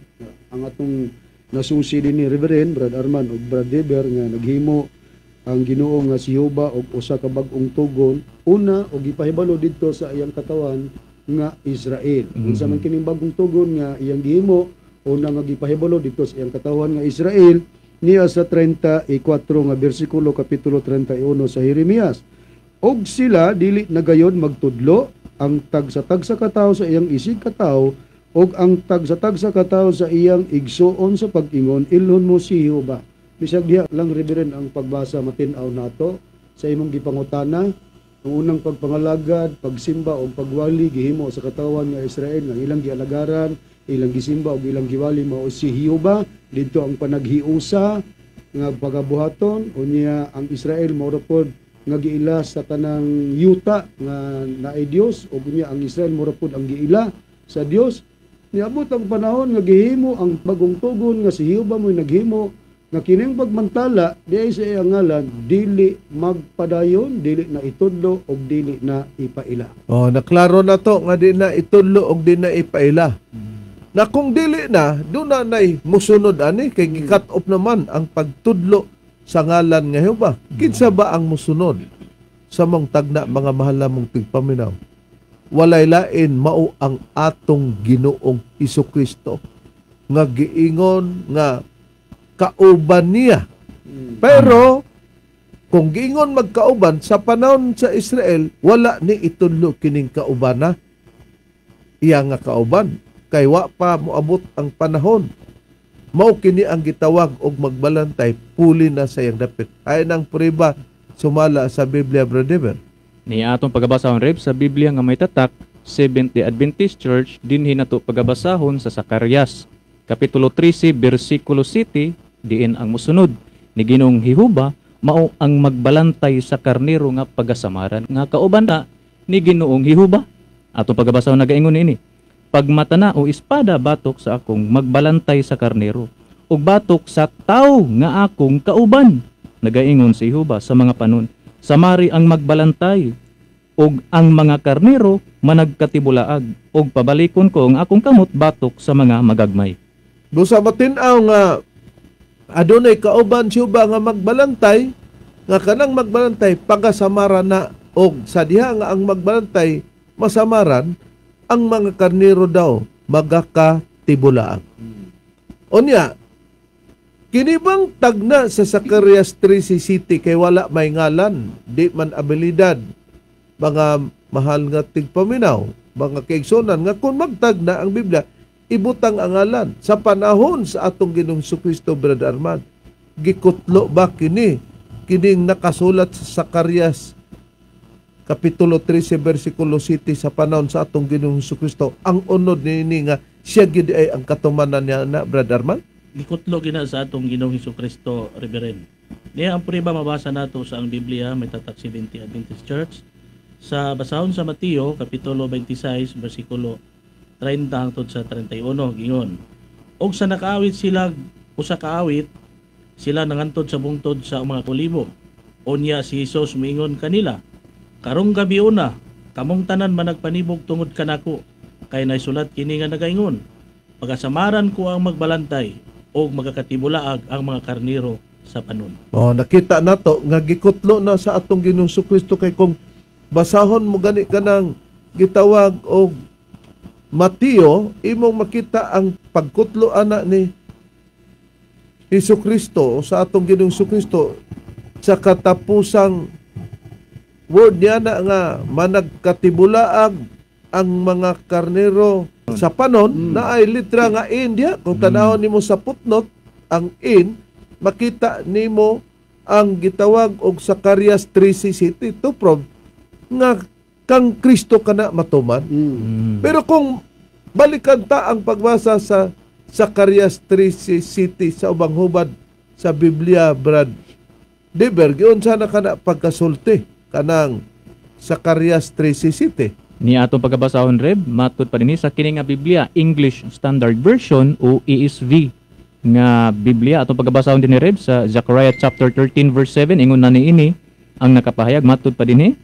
ang atong nasusi din ni Reverend Brad Arman ug Brad Deber nga naghimo ang Ginoo nga si Jehova og usa ka bag-ong tugon una og gipahibalo didto sa iyang katawan nga Israel. Unsa man kining bagong tugon nga iyang gihimo una nga gipahibalo didto sa iyang katawan nga Israel niya sa 34 nga bersikulo, kapitulo 31 sa Jeremias? "Og sila dili na gayon magtudlo ang tagsa-tagsa ka tawo sa iyang isig katawo ug ang tagsa-tagsa ka tawo sa iyang igsuon sa pag-ingon, 'Ilhon mo si Jehova.'" Bisag diha lang, Reverend, ang pagbasa matin-aw nato sa imong gipangutana, ang unang pagpangalagad, pagsimba o pagwali gihimo sa katawan nga Israel nga ilang gialagaran, ilang gisimba ug ilang giwali mao si Jehova. Didto ang panaghiusa nga pagabuhaton. Unya ang Israel mao ra pod nga giila sa tanang yuta nga naay Dios, ug unya ang Israel mao ra pod ang giila sa Dios. Niabot ang panahon nga gihimo ang bagong tugon nga si Jehova mo'y naghimo nga kining pagmantala diay sa iyang ngalan dili magpadayon, dili na itudlo og dili na ipaila. Oh, naklaro na to nga di na itudlo og di na ipaila. Na kung dili na, duna nay musunod ani kay gi-cut off naman ang pagtudlo sa ngalan nga Jehova. Kinsa ba ang musunod sa mong tagna, mga mahal namong tigpaminaw? Walay lain, mao ang atong Ginoong Hesus Kristo nga giingon nga kauban niya. Pero kung giingon magkauban sa panahon sa Israel, wala ni itudlo kining kaubana. Iya nga kauban kay wa pa moabot ang panahon. Mao kini ang gitawag og magbalantay puli na sa iyang dapit. Ay nang prueba sumala sa Biblia, Brother. Ni atong pagabasahon, Reb, sa Biblia nga may tatak Seventh-day Adventist Church, dinhi nato pagabasahon sa Zacarias kapitulo 13 bersikulo 7, diin ang musunod ni Ginoong Jehova mao ang magbalantay sa karnero nga pagasamaran nga kauban na ni Ginoong Jehova. Atong pagabasahon, nagaingon ini: "Pagmata na o espada batok sa akong magbalantay sa karnero ug batok sa tawo nga akong kauban, nagaingon si Jehova sa mga panon. Samari ang magbalantay ug ang mga karnero managkatibulaag, ug pabalikon ko ang akong kamot batok sa mga magagmay." Busa matin-aw nga adunay kauban siya ba nga magbalantay, nga kanang magbalantay pagasamaran na, og sa diha nga ang magbalantay masamaran, ang mga karnero daw magakatibulaag. Unya, kini bang tagna sa Zacarias 3 City kay wala may ngalan, di man abilidad, mga mahal nga tigpaminaw, mga kaigsunan, nga kung magtagna ang Biblia, ibutang ang ngalan. Sa panahon sa atong Ginoong Kristo, Brother Armand, gikutlo ba kini kining nakasulat sa Zacarias Kapitulo 13 versikulo 7 sa panahon sa atong Ginoong Kristo, ang unod niini nga siya gid ay ang katumanan niya na, Brother Armand? Gikutlo gina sa atong Ginoong Hesus Kristo, Reverend. Niya ang prueba mabasa nato sa ang Biblia may tatak Seventh Adventist Church sa basahon sa Mateo kapitulo 26 bersikulo 30 hangtod sa 31, gingon: "Og sa nakaawit sila usa ka awit, sila nangantod sa bungtod sa mga Olibo. Unya si Hesus miingon kanila, 'Karong gabi una kamong tanan managpanibog tungod kanako, kay naisulat kini nga nagaingon, Pagasamaran ko ang magbalantay og magakatibulaag ang mga karnero sa panon.'" Oh, nakita nato nga gikutlo na sa atong Ginoong Kristo kay kung basahon mo gani kanang gitawag og Mateo, imong makita ang pagkutlo ana ni Hesus Kristo, sa atong Ginoong Kristo, sa katapusang word niya na nga managkatibulaag ang mga karnero sa panon, na ay litra nga in diha. Kung tanawon nimo sa footnote ang in, makita nimo ang gitawag og Zacarias 3 City to prove nga kang Kristo kana matuman. Pero kung balikan ta ang pagbasa sa Zacarias 3 City sa ubang hubad sa Biblia, Brad Deber, giunsa na kana pagkasulti kanang Zacarias 3 City? Ni atong pagabasahon, Reb, matud pa dinhi sa kini nga Biblia, English Standard Version o ESV nga Biblia. Atong pagabasahon dinhi, Reb, sa Zechariah chapter 13 verse 7, ingon na niini ang nakapahayag matud pa dinhi,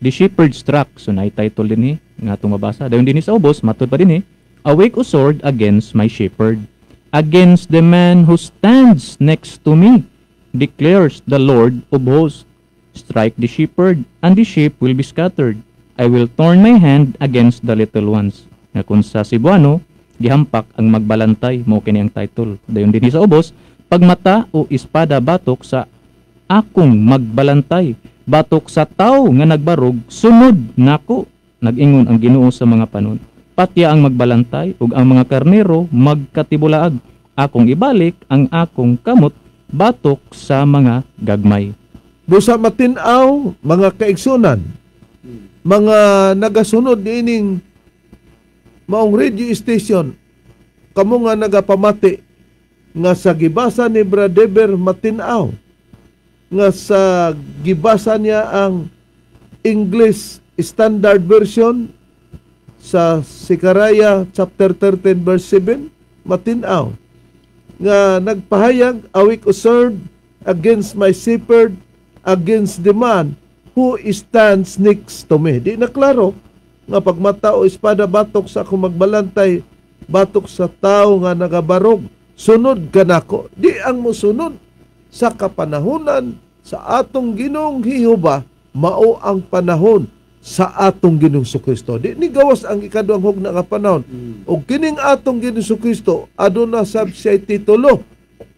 "The Shepherd's Track." So naay title dinhi nga atong mabasa. Dayon dinhi sa ubos, matud pa dinhi, "Awake, O sword, against my shepherd, against the man who stands next to me, declares the Lord of hosts. Strike the shepherd, and the sheep will be scattered. I will turn my hand against the little ones." Nga kung sa Cebuano, gihampak ang magbalantay, mo kini ang title. Dayon dinhi sa ubos, "Pagmata o espada batok sa akong magbalantay, batok sa tawo nga nagbarog sunod nako, nag-ingon ang Ginoo sa mga panon. Patya ang magbalantay ug ang mga karnero magkatibulaag. Akong ibalik ang akong kamot batok sa mga gagmay." Busa matin-aw, mga kaigsunan, mga nagasunod niining maong radio station, kamo nga nagapamati nga sa gibasa ni Brother matin-aw nga sa gibasa niya ang English Standard Version. Sa Zechariah chapter 13 verse 7, matinaw nga nagpahayag, "A weak sword against my shepherd, against the man who stands next to me." Di na klaro nga pagmata o espada batok sa akong magbalantay, batok sa tao nga nagabarog sunod kanako. Di ang musunod sa kapanahonan sa atong Ginoong Jehova mao ang panahon sa atong Ginoong Kristo. Di ni gawas ang ikaduhang hugna nga panahon. Og kining atong Ginoong Kristo aduna sab siya titulo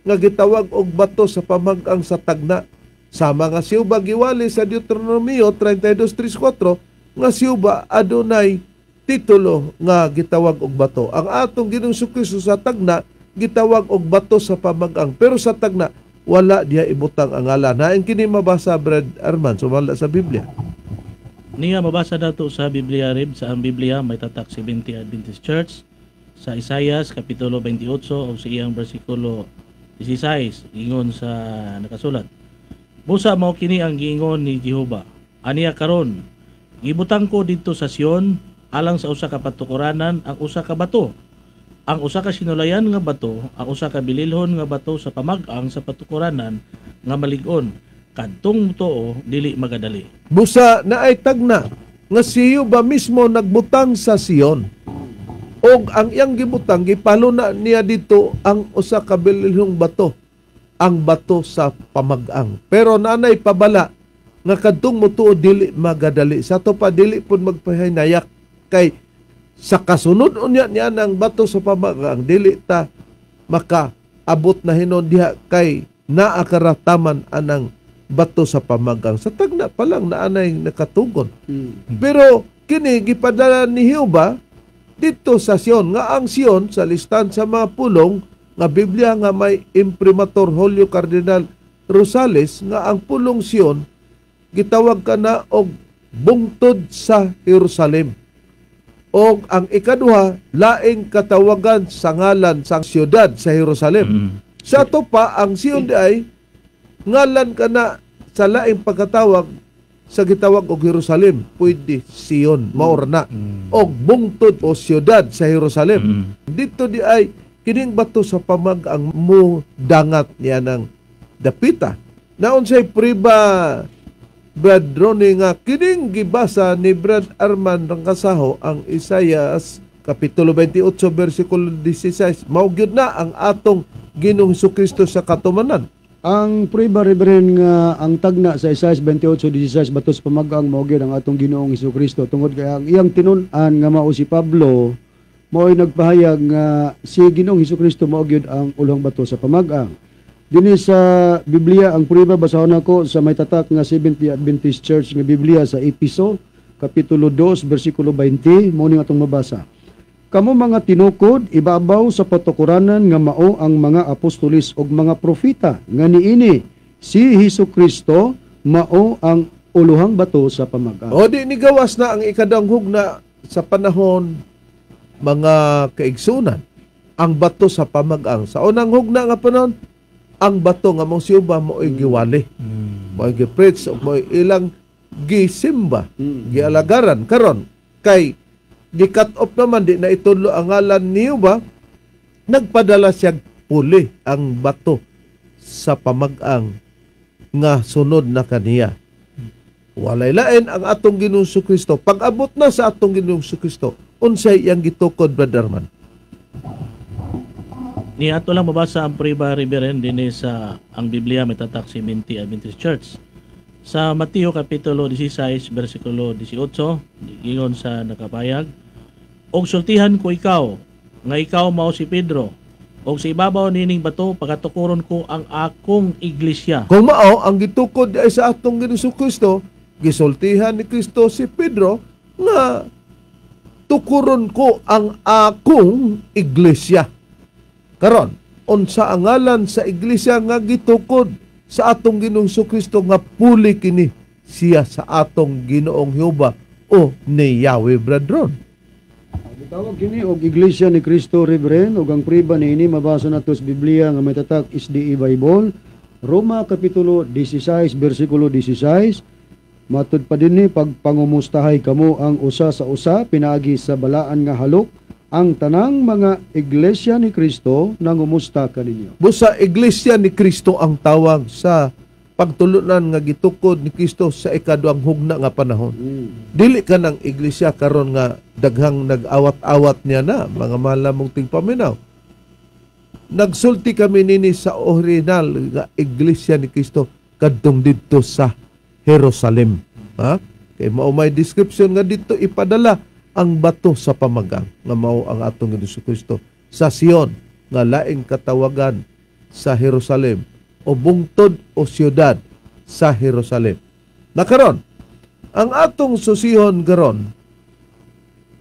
nga gitawag og bato sa pamag-ang sa tagna. Sama nga si Jehova giwali sa Deuteronomio 32:34 nga si Jehova adunay titulo nga gitawag og bato. Ang atong Ginoong Kristo sa tagna gitawag og bato sa pamag-ang, pero sa tagna wala diha ibutang ang ngalan. Hain kini mabasa, Brad Arman, sumala sa Biblia? Niya mabasa nato sa Biblia, Rib, sa ang Biblia may tatak 70 Adventist Church, sa Isaias kapitulo 28 o sa iyang bersikulo 16, ingon sa nakasulat: "Busa mao kini ang giingon ni Jehova aniya karon, gibutang ko didto sa Sion alang sa usa ka patukuranan ang usa ka bato, ang usa ka sinulayan nga bato, ang usa ka bililhon nga bato sa pamag-ang sa patukuranan nga malig-on. Kadtong tuo dili magadali." Busa naay tagna nga siyo ba mismo nagbutang sa Sion. Og ang iyang gibutang, gipaluna niya dito ang usa ka bililhong bato, ang bato sa pamag-ang. Pero nanay pabala nga kadtong motuo dili magadali. Sa ato pa dili pud magpahinayak kay sa kasunod unya niya ng bato sa pamag-ang dili ta makaabot na hinon diha kay naa karataman anang bato sa pamagang. Sa tagna pa lang naanay nakatugon. Pero kini gipadala ni Jehova dito sa Sion, nga ang Sion sa listan sa mga pulong nga Biblia nga may imprimatur Julio Cardinal Rosales, nga ang pulong Sion gitawag ka na og bungtod sa Jerusalem. Og ang ikaduha, laing katawagan sa ngalan sa siyudad sa Jerusalem. Sa ato pa, ang Sion di ay ngalan ka na sa laing pagkatawag sa gitawag og Jerusalem, pwede Sion, mao ra na. Og bungtod o siyudad sa Jerusalem. Dito di ay kining bato sa pamag-ang mo dangat niya ng dapita. Naunsay priba, Brad Ronnie, nga kining gibasa ni Brad Arman Rangkasaho ang Isaias Kapitulo 28 versikulo 16, mao gyud na ang atong Ginoong Kristo sa katumanan? Ang prueba, Reverend, nga ang tagna sa Isaias 28:16 bato sa pamag-ang mao gyud ang atong Ginoong Kristo tungod kay ang iyang tinun-an nga mao si Pablo mao'y nagpahayag nga si Ginoong Kristo mao gyud ang ulong bato sa pamag-ang. Dinhi sa Biblia ang prueba, basahon nako sa may tatak nga Seventh Adventist Church nga Biblia sa Episo kapitulo 2 bersikulo 20, mao ning atong mabasa. "Kamo mga tinukod ibabaw sa patukuranan nga mao ang mga apostolis ug mga propeta nga niini si Hesus Kristo mao ang uluhang bato sa pamag-ang." O di ni gawas na ang ikaduhang hugna sa panahon, mga kaigsunan, ang bato sa pamag-ang. Sa unang hugna nga panahon, ang bato nga mong siyuba mo'y giwali. Mo'y gi-preach o mo'y ilang gisimba, gialagaran. Karon kay gi-cut off naman, di na itudlo ang ngalan niyo ba, nagpadala siya puli ang bato sa pamag-ang nga sunod na kaniya. Walay lain ang atong Ginoong Kristo. Pag-abot na sa atong Ginoong Kristo, unsay iyang gitukod, Brother Man? Ni ato lang mabasa ang prueba, Reverend, dinhi sa ang Biblia may tatak Seventh Adventist Church. Sa Mateo kapitulo 16 bersikulo 18, giingon sa nakapayag, "Og sultihan ko ikaw nga ikaw mao si Pedro, ug sa ibabaw nining bato pagatukuron ko ang akong iglesia." Kung mao ang gitukod ay sa atong Ginoong Kristo, gisultihan ni Kristo si Pedro nga tukuron ko ang akong iglesia. Karon, unsa ang ngalan sa iglesia nga gitukod sa atong Ginoong Kristo nga puli kini siya sa atong Ginoong Jehova o ni Yahweh, Bradron? Gitawag kini og Iglesia ni Cristo, Reverend, ug ang prueba niini mabasa nato sa Biblia nga may tatak SDA Bible, Roma kapitulo 16 bersikulo 16. Matud pa dinhi, pagpangumustahay kamo ang usa sa usa pinaagi sa balaan nga halok. Ang tanang mga iglesia ni Kristo nangumusta kaninyo. Busa iglesia ni Kristo ang tawag sa pagtulunan nga gitukod ni Kristo sa ikaduhang hugna nga panahon. Dili ka ng iglesia karon nga daghang nag-awat-awat niya na, mga mahal namong tingpaminaw. Nagsulti kami nini sa original nga iglesia ni Kristo kadtong didto sa Jerusalem. Ha? Kay mao may description nga dito ipadala ang bato sa pamagang nga mao ang atong Hesus Kristo sa Sion nga laing katawagan sa Jerusalem o bungtod o siyudad sa Jerusalem. Nakaron, ang atong susihon karon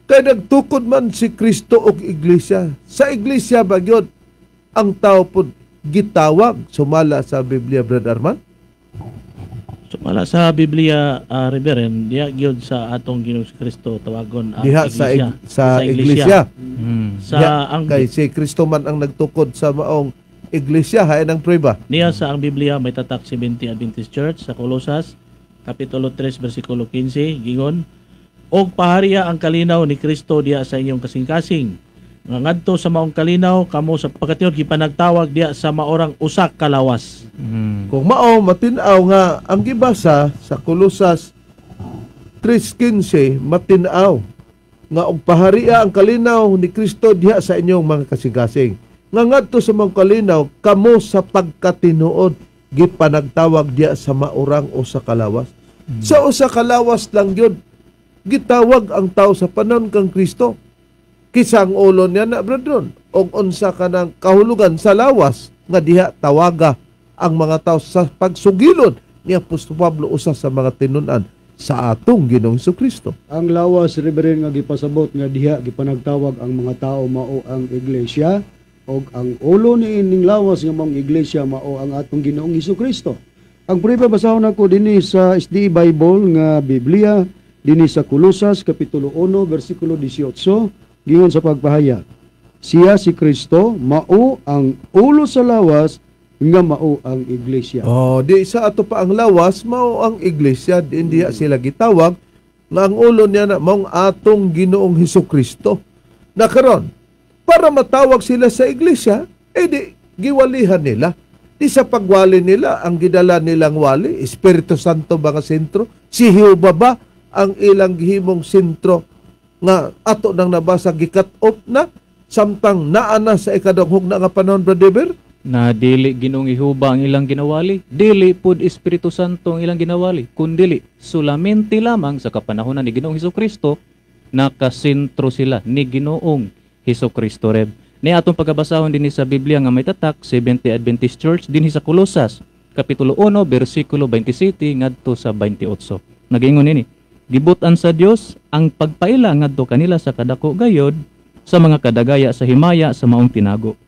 kay nagtukod man si Kristo og iglesia. Sa iglesia ba gyud ang tao pod gitawag sumala sa Biblia, Brother Arman? Sumala sa Biblia, Reverend, diha gyud sa atong Ginoong Kristo tawagon ang Diha sa iglesia. Sa iglesia. Sa Diha, ang kay si Kristo man ang nagtukod sa maong iglesia, hain ang prueba. Niya sa ang Biblia may tatak Seventh Adventist Church sa Colosas kapitulo 3 bersikulo 15, gingon, "Og paharia ang kalinaw ni Kristo diha sa inyong kasing-kasing, nga ngadto sa maong kalinaw kamo sa pagkatinuod gipanagtawag diha sa maorang usa ka lawas." Kung mao matin-aw nga ang gibasa sa Colosas 3:15, matin-aw nga og paharia ang kalinaw ni Kristo diha sa inyong mga kasing-kasing, nga ngadto sa mga kalinaw kamo sa pagkatinuod gipanagtawag diha sa maurang usa ka lawas. Sa usa ka lawas lang yun gitawag ang tao sa panahon kang Kristo. Kinsa ang ulo niya na, brethren? Og unsa ka ng kahulugan sa lawas nga diha tawaga ang mga tao sa pagsugilon ni Apostol Pablo, usa sa mga tinun-an sa atong Ginoong Kristo? Ang lawas, Reverend, nga gipasabot nga diha gipanagtawag ang mga tao mao ang iglesia, og ang ulo ni ining lawas nga maong iglesia mao ang atong Ginoong Kristo. Ang prueba, basahon nako dinhi sa SDA Bible nga Biblia dinhi sa Kolosas kapitulo 1 bersikulo 18, gingon sa pagpahayag, "Siya, si Kristo, mao ang ulo sa lawas nga mao ang iglesia." Oh, di sa ato pa ang lawas mao ang iglesia, di diha sila gitawag nga ang ulo niya na maong atong Ginoong Hesus Kristo. Na karon, para matawag sila sa iglesia, eh di giwalihan nila. Di sa pagwali nila, ang gidala nilang wali, Espiritu Santo ba nga sentro? Si Jehova ba ang ilang gihimong sentro nga ato nang nabasa gikat off na samtang naa na sa ikaduhang hugna nga panahon, Brother Dever? Na dili Ginoong Jehova ang ilang ginawali, dili pud Espiritu Santo ang ilang ginawali, kundili solamente lamang sa kapanahonan ni Ginoong Hesus Kristo nakasentro sila ni Ginoong Hesus Kristo, Reb. Ni atong pagkabasahon dinhi sa Biblia nga may tatak Seventh Adventist Church dinhi sa Colosas kapitulo 1 bersikulo 27 ngadto sa 28. Nagingon nini, "Gibutan sa Dios ang pagpaila ngadto kanila sa kadako gayod sa mga kadagaya sa himaya sa maong tinago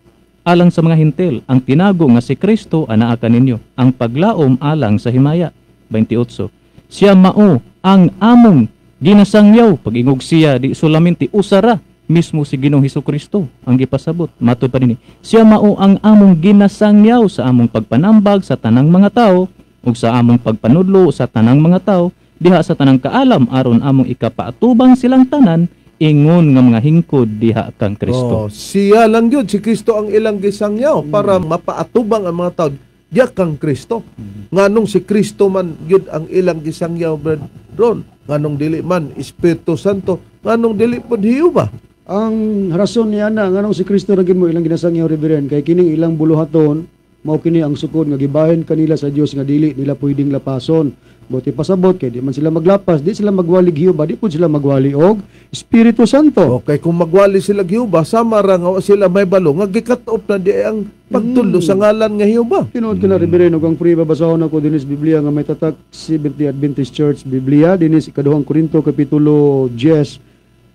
alang sa mga Hentil, ang tinago nga si Kristo anaa kaninyo, ang paglaom alang sa himaya." 28. "Siya mao ang among ginasangyaw." Pag-ingog siya, di solamente usara mismo si Ginoong Hesus Kristo ang gipasabot. Matod pa dinhi, "Siya mao ang among ginasangyaw sa among pagpanambag sa tanang mga tao ug sa among pagpanudlo sa tanang mga tao diha sa tanang kaalam, aron among ikapaatubang silang tanan ingon nga mga hingkod diha kang Kristo." Oh, siya lang yun, si Kristo ang ilang gisangyaw para mapaatubang ang mga tao diya kang Kristo. Nganong si Kristo man yun ang ilang gisangyaw, Brad Ron? Nganong dili man Espiritu Santo? Nganong dili pod Jehova? Ang rason niya na nganong si Kristo ra gyud mo ilang ginasangyaw, Reverend, kay kining ilang buluhaton mao kini ang sukod nga gibahin kanila sa Dios nga dili nila pwedeng lapason. Buot pasabot kay di man sila maglapas, di sila magwali Jehova, di pud sila magwali og Espiritu Santo. Okay, kung magwali sila Jehova, sama ra nga wa sila may balo nga gikat off na di ang pagtulo sa ngalan nga Jehova. Tinuod ka na, Reverend, ug ang prueba, basahon ako dinhi sa Biblia nga may tatak Seventh Adventist Church Biblia dinhi sa ikaduhang Korinto kapitulo 10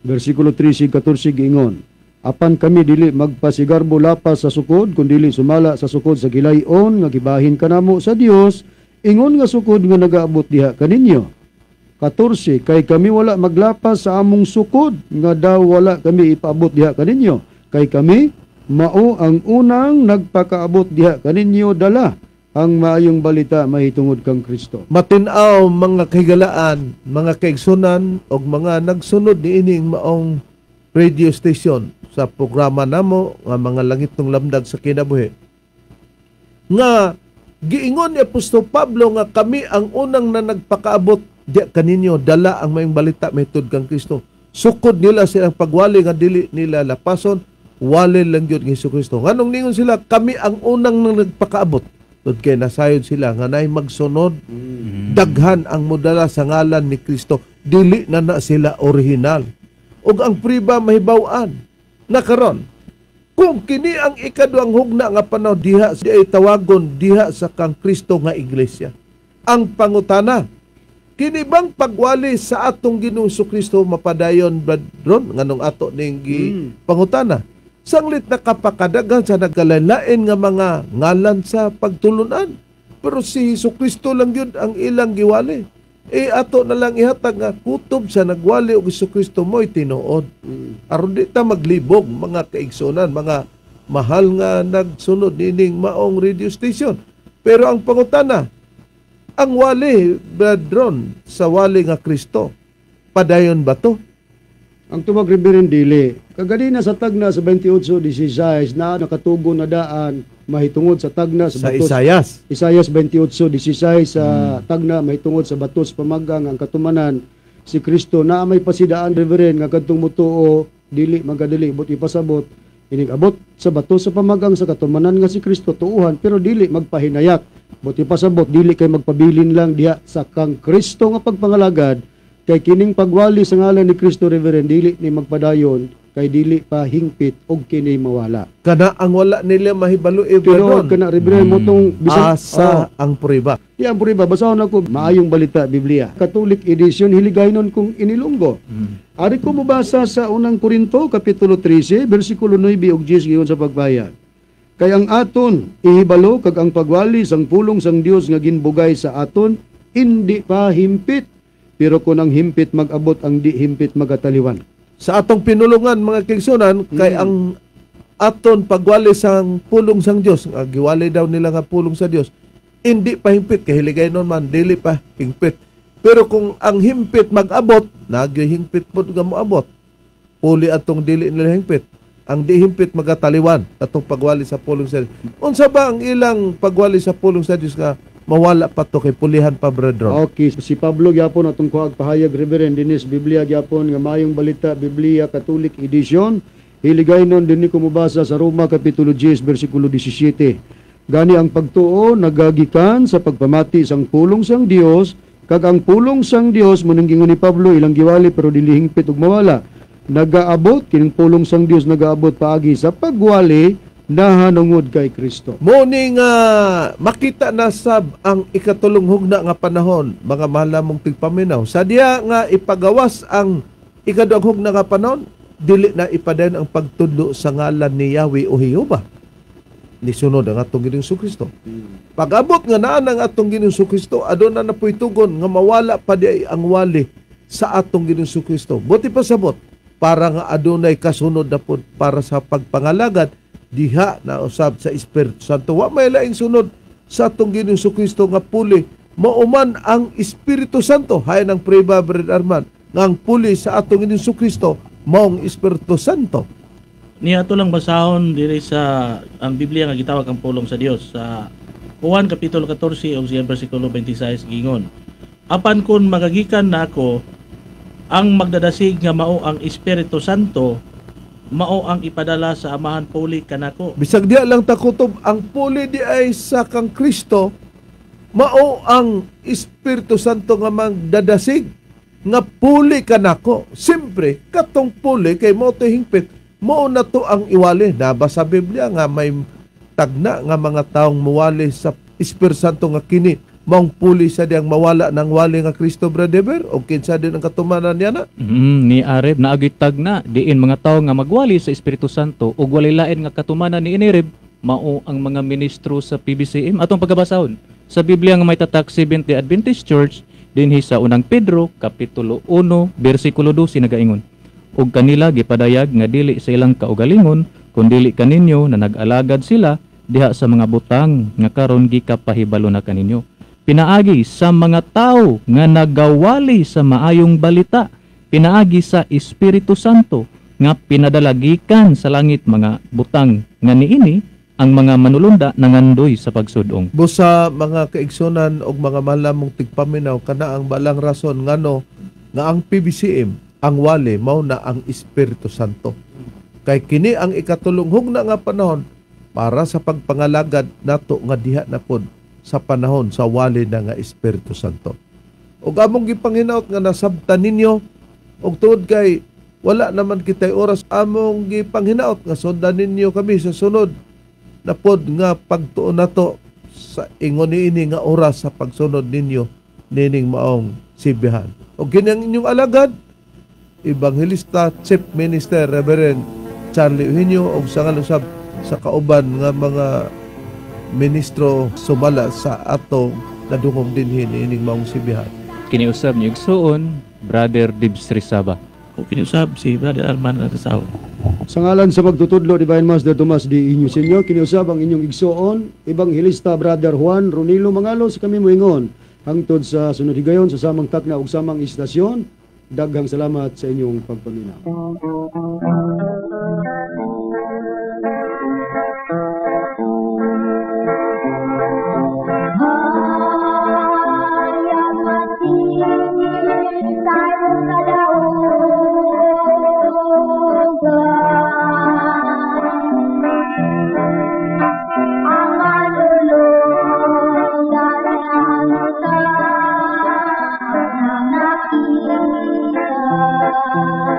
bersikulo 13 14, giingon, "Apan kami dili magpasigarbo lapas sa sukod, kundili sumala sa sukod sa gilayon nga gibahin kanamo sa Dios, ingon nga sukod nga nagaabot diha kaninyo." 14, "Kay kami wala maglapas sa among sukod nga daw wala kami ipaabot diha kaninyo, kay kami mao ang unang nagpakaabot diha kaninyo dala Ang maayong balita mahitungod kang Kristo. Matin-aw, mga kahigalaan, mga kaigsunan og mga nagsunod niining maong radio station sa programa namo nga Mga Langitnong Lamdag sa Kinabuhi. Nga giingon ni Apostol Pablo nga kami ang unang na nagpakaabot diya kaninyo, dala ang maayong balita mahitungod kang Kristo. Sukod nila silang pagwali nga dili nila lapason, wali lang gyud ni Hesukristo. Nganong ningon sila kami ang unang na nagpakaabot? Tud kay nasayod sila nga naay magsunod, daghan ang modala sa ngalan ni Kristo, dili na na sila original. Ug ang priba mahibaw-an na karon kung kini ang ikaduhang hugna nga panahon diha di ay tawagon diha sa kang Kristo nga iglesia. Ang pangutana, kini bang pagwali sa atong Ginoong Kristo mapadayon, Brad Ron? Nganong ato ning pangutana? Sanglit nakapakadaghan sa nagkalain nga mga ngalan sa pagtulunan, pero si Hesus Kristo lang yun ang ilang giwali. E ato na lang ihatag nga kutob sa nagwali og Hesus Kristo mo'y tinuod. Aron di ta maglibog, mga kaigsunan, mga mahal nga nagsunod nining maong radio station. Pero ang pangutana, ang wali, Brad Ron, sa wali nga Kristo, padayon ba to? Ang tubag, Reverend, dili. Kaganina sa tagna sa 28:16 na nakatugon na daan mahitungod sa tagna sa Sa batos. Isayas. Isayas 28:16 sa tagna mahitungod sa batos pamagang ang katumanan si Kristo na may pasidaan, Reverend, nga kadtong mutuo dili magadili. But ipasabot, inig abot sa bato sa pamagang sa katumanan nga si Kristo, tuuhan pero dili magpahinayak. But ipasabot, dili kay magpabilin lang diha sa kang Kristo nga pagpangalagad, kay kining pagwali sa ngalan ni Kristo, Reverend, dili ni magpadayon kay dili pa hingpit og kini mawala. Kana ang wala nila mahibalo, Pero Brad Ron. kana, Reverend, mo tong bisan Asa ang prueba? Di ang puriba, basahon ako Maayong Balita Biblia Catholic Edition, hiligaynon kung inilonggo. Ari ko mobasa sa Unang Korinto kapitulo 13 bersikulo 9 ug 10, giyon sa pagbayad. Kay ang aton ihibalo kag ang pagwali sang pulong sang Dios nga ginbugay sa aton hindi pa himpit. Pero kung ang himpit mag-abot, ang di himpit magataliwan. Sa atong pinulungan, mga kaigsunan, kay ang aton pagwali sang pulong sang Dios, nga giwali daw nila nga pulong sa Dios, hindi pa himpit kay hiligay nun man dili pa hingpit. Pero kung ang himpit mag-abot, nagyoy himpit pod nga moabot. Puli atong dili nila hingpit. Ang di himpit magataliwan atong pagwali sa pulong sa Dios. Unsa ba ang ilang pagwali sa pulong sa Dios nga mawala pa to kay pulihan pa, Brother Ron? Okay, si Pablo gyapon atong kuhag pahayag, Reverend, dinis Biblia gyapon nga Maayong Balita Biblia Catholic Edition. Hiligay nun dinhi ko mobasa sa Roma kapitulo 10 bersikulo 17. Gani ang pagtuo nagagikan sa pagpamati sang pulong sang Dios, kag ang pulong sang Dios mo gingon ni Pablo ilang giwali pero dili hingpit ug mawala. Nagaabot kining pulong sang Dios, nagaabot paagi sa pagwali nahanungod kay Kristo. Mo ni nga makita na sab ang ikatulong hugna nga panahon, mga mahal namong tigpaminaw. Sa diya nga ipagawas ang ikaduhang hugna nga panahon, dili na ipadayon ang pagtudlo sa ngalan ni Yahweh o Jehovah. Nisunod ang atong Ginoong Kristo. Pag-abot nga naa ang atong Ginoong Kristo, aduna na po'y tugon nga mawala pa di ay ang wali sa atong Ginoong Kristo. Buti pa sabot, para nga adunay kasunod na pod para sa pagpangalagad diha na usab sa Espiritu Santo. Wa may laing sunod sa atong Ginoong Kristo nga puli mauman ang Espiritu Santo. Hay ng preba, Brad Arman, nga ang puli sa atong Ginoong Kristo maong Espiritu Santo. Niya ato lang basahon diri sa ang Biblia nga gitawag ang pulong sa Dios sa Juan kapitulo 14 ug siya bersikulo 26, gingon: Apan kun magagikan nako ang magdadasig nga mao ang Espiritu Santo, mao ang ipadala sa Amahan puli kanako. Bisag diya lang takutob, ang puli di ay sa kang Kristo mao ang Espiritu Santo nga magdadasig nga puli kanako. Siyempre, katong puli kay mo to hingpit, mao na to ang iwali. Naba sa Biblia nga may tagna nga mga taong muwali sa Espiritu Santo nga kini maong puli sa diyang mawala ng wali nga Kristo, Brother, o kinsa din ang katumanan niya na? Ni Areb naagitag na diin mga tawo nga magwali sa Espiritu Santo ug walay lain nga katumanan ni Inirib, mao ang mga ministro sa PBCM. Atong pagkabasahon sa Biblia nga may tatak Seventh-day Adventist Church dinhi sa Unang Pedro kapitulo 1 bersikulo 12, nagaingon: Ug kanila gipadayag nga dili sa ilang kaugalingon kundili kaninyo na nag-alagad sila. diha sa mga butang nga karon gikapahibalo na kaninyo. Pinaagi sa mga tawo nga nagawali sa maayong balita, pinaagi sa Espiritu Santo nga pinadala gikan sa langit, mga butang nga niini ang mga manulunda nangandoy sa pagsudong. Busa, mga kaigsunan og mga malamong tigpaminaw, kana ang balang rason ngano nga ang PBCM, ang wali mao na ang Espiritu Santo. Kay kini ang ikatulong hugna nga panahon para sa pagpangalagad nato nga diha na pod sa panahon sa wali na nga Espiritu Santo. Ug among gipanghinaot nga nasabtan ninyo, ug tuod kay wala naman kitay oras, among gipanghinaot nga sundan ninyo kami sa sunod na pod nga pagtuon nato sa ingon niini nga oras sa pagsunod ninyo nining maong sibihan. O kini ang inyong alagad, Evangelista Chief Minister Reverend Charlie Eugenio, og sa ngalan usab sa kauban nga mga ministro sumala sa atong nadungog dinhi niining maong sibihan. Kini usab niyo igsuon, Brother Dibs Rizaba. O kiniusab si Brother Arman Nakasaw. Sa ngalan sa pagtutudlo, Divine Master Tomas D. Inyo Senyo, kiniusab ang inyong igsoon, Ebanghelista Brother Juan Ronilo Mangalos, kami moingon hangtod sa sunod higayon sa samang takna ug samang istasyon. Daghang salamat sa inyong pagpaminaw. Thank you.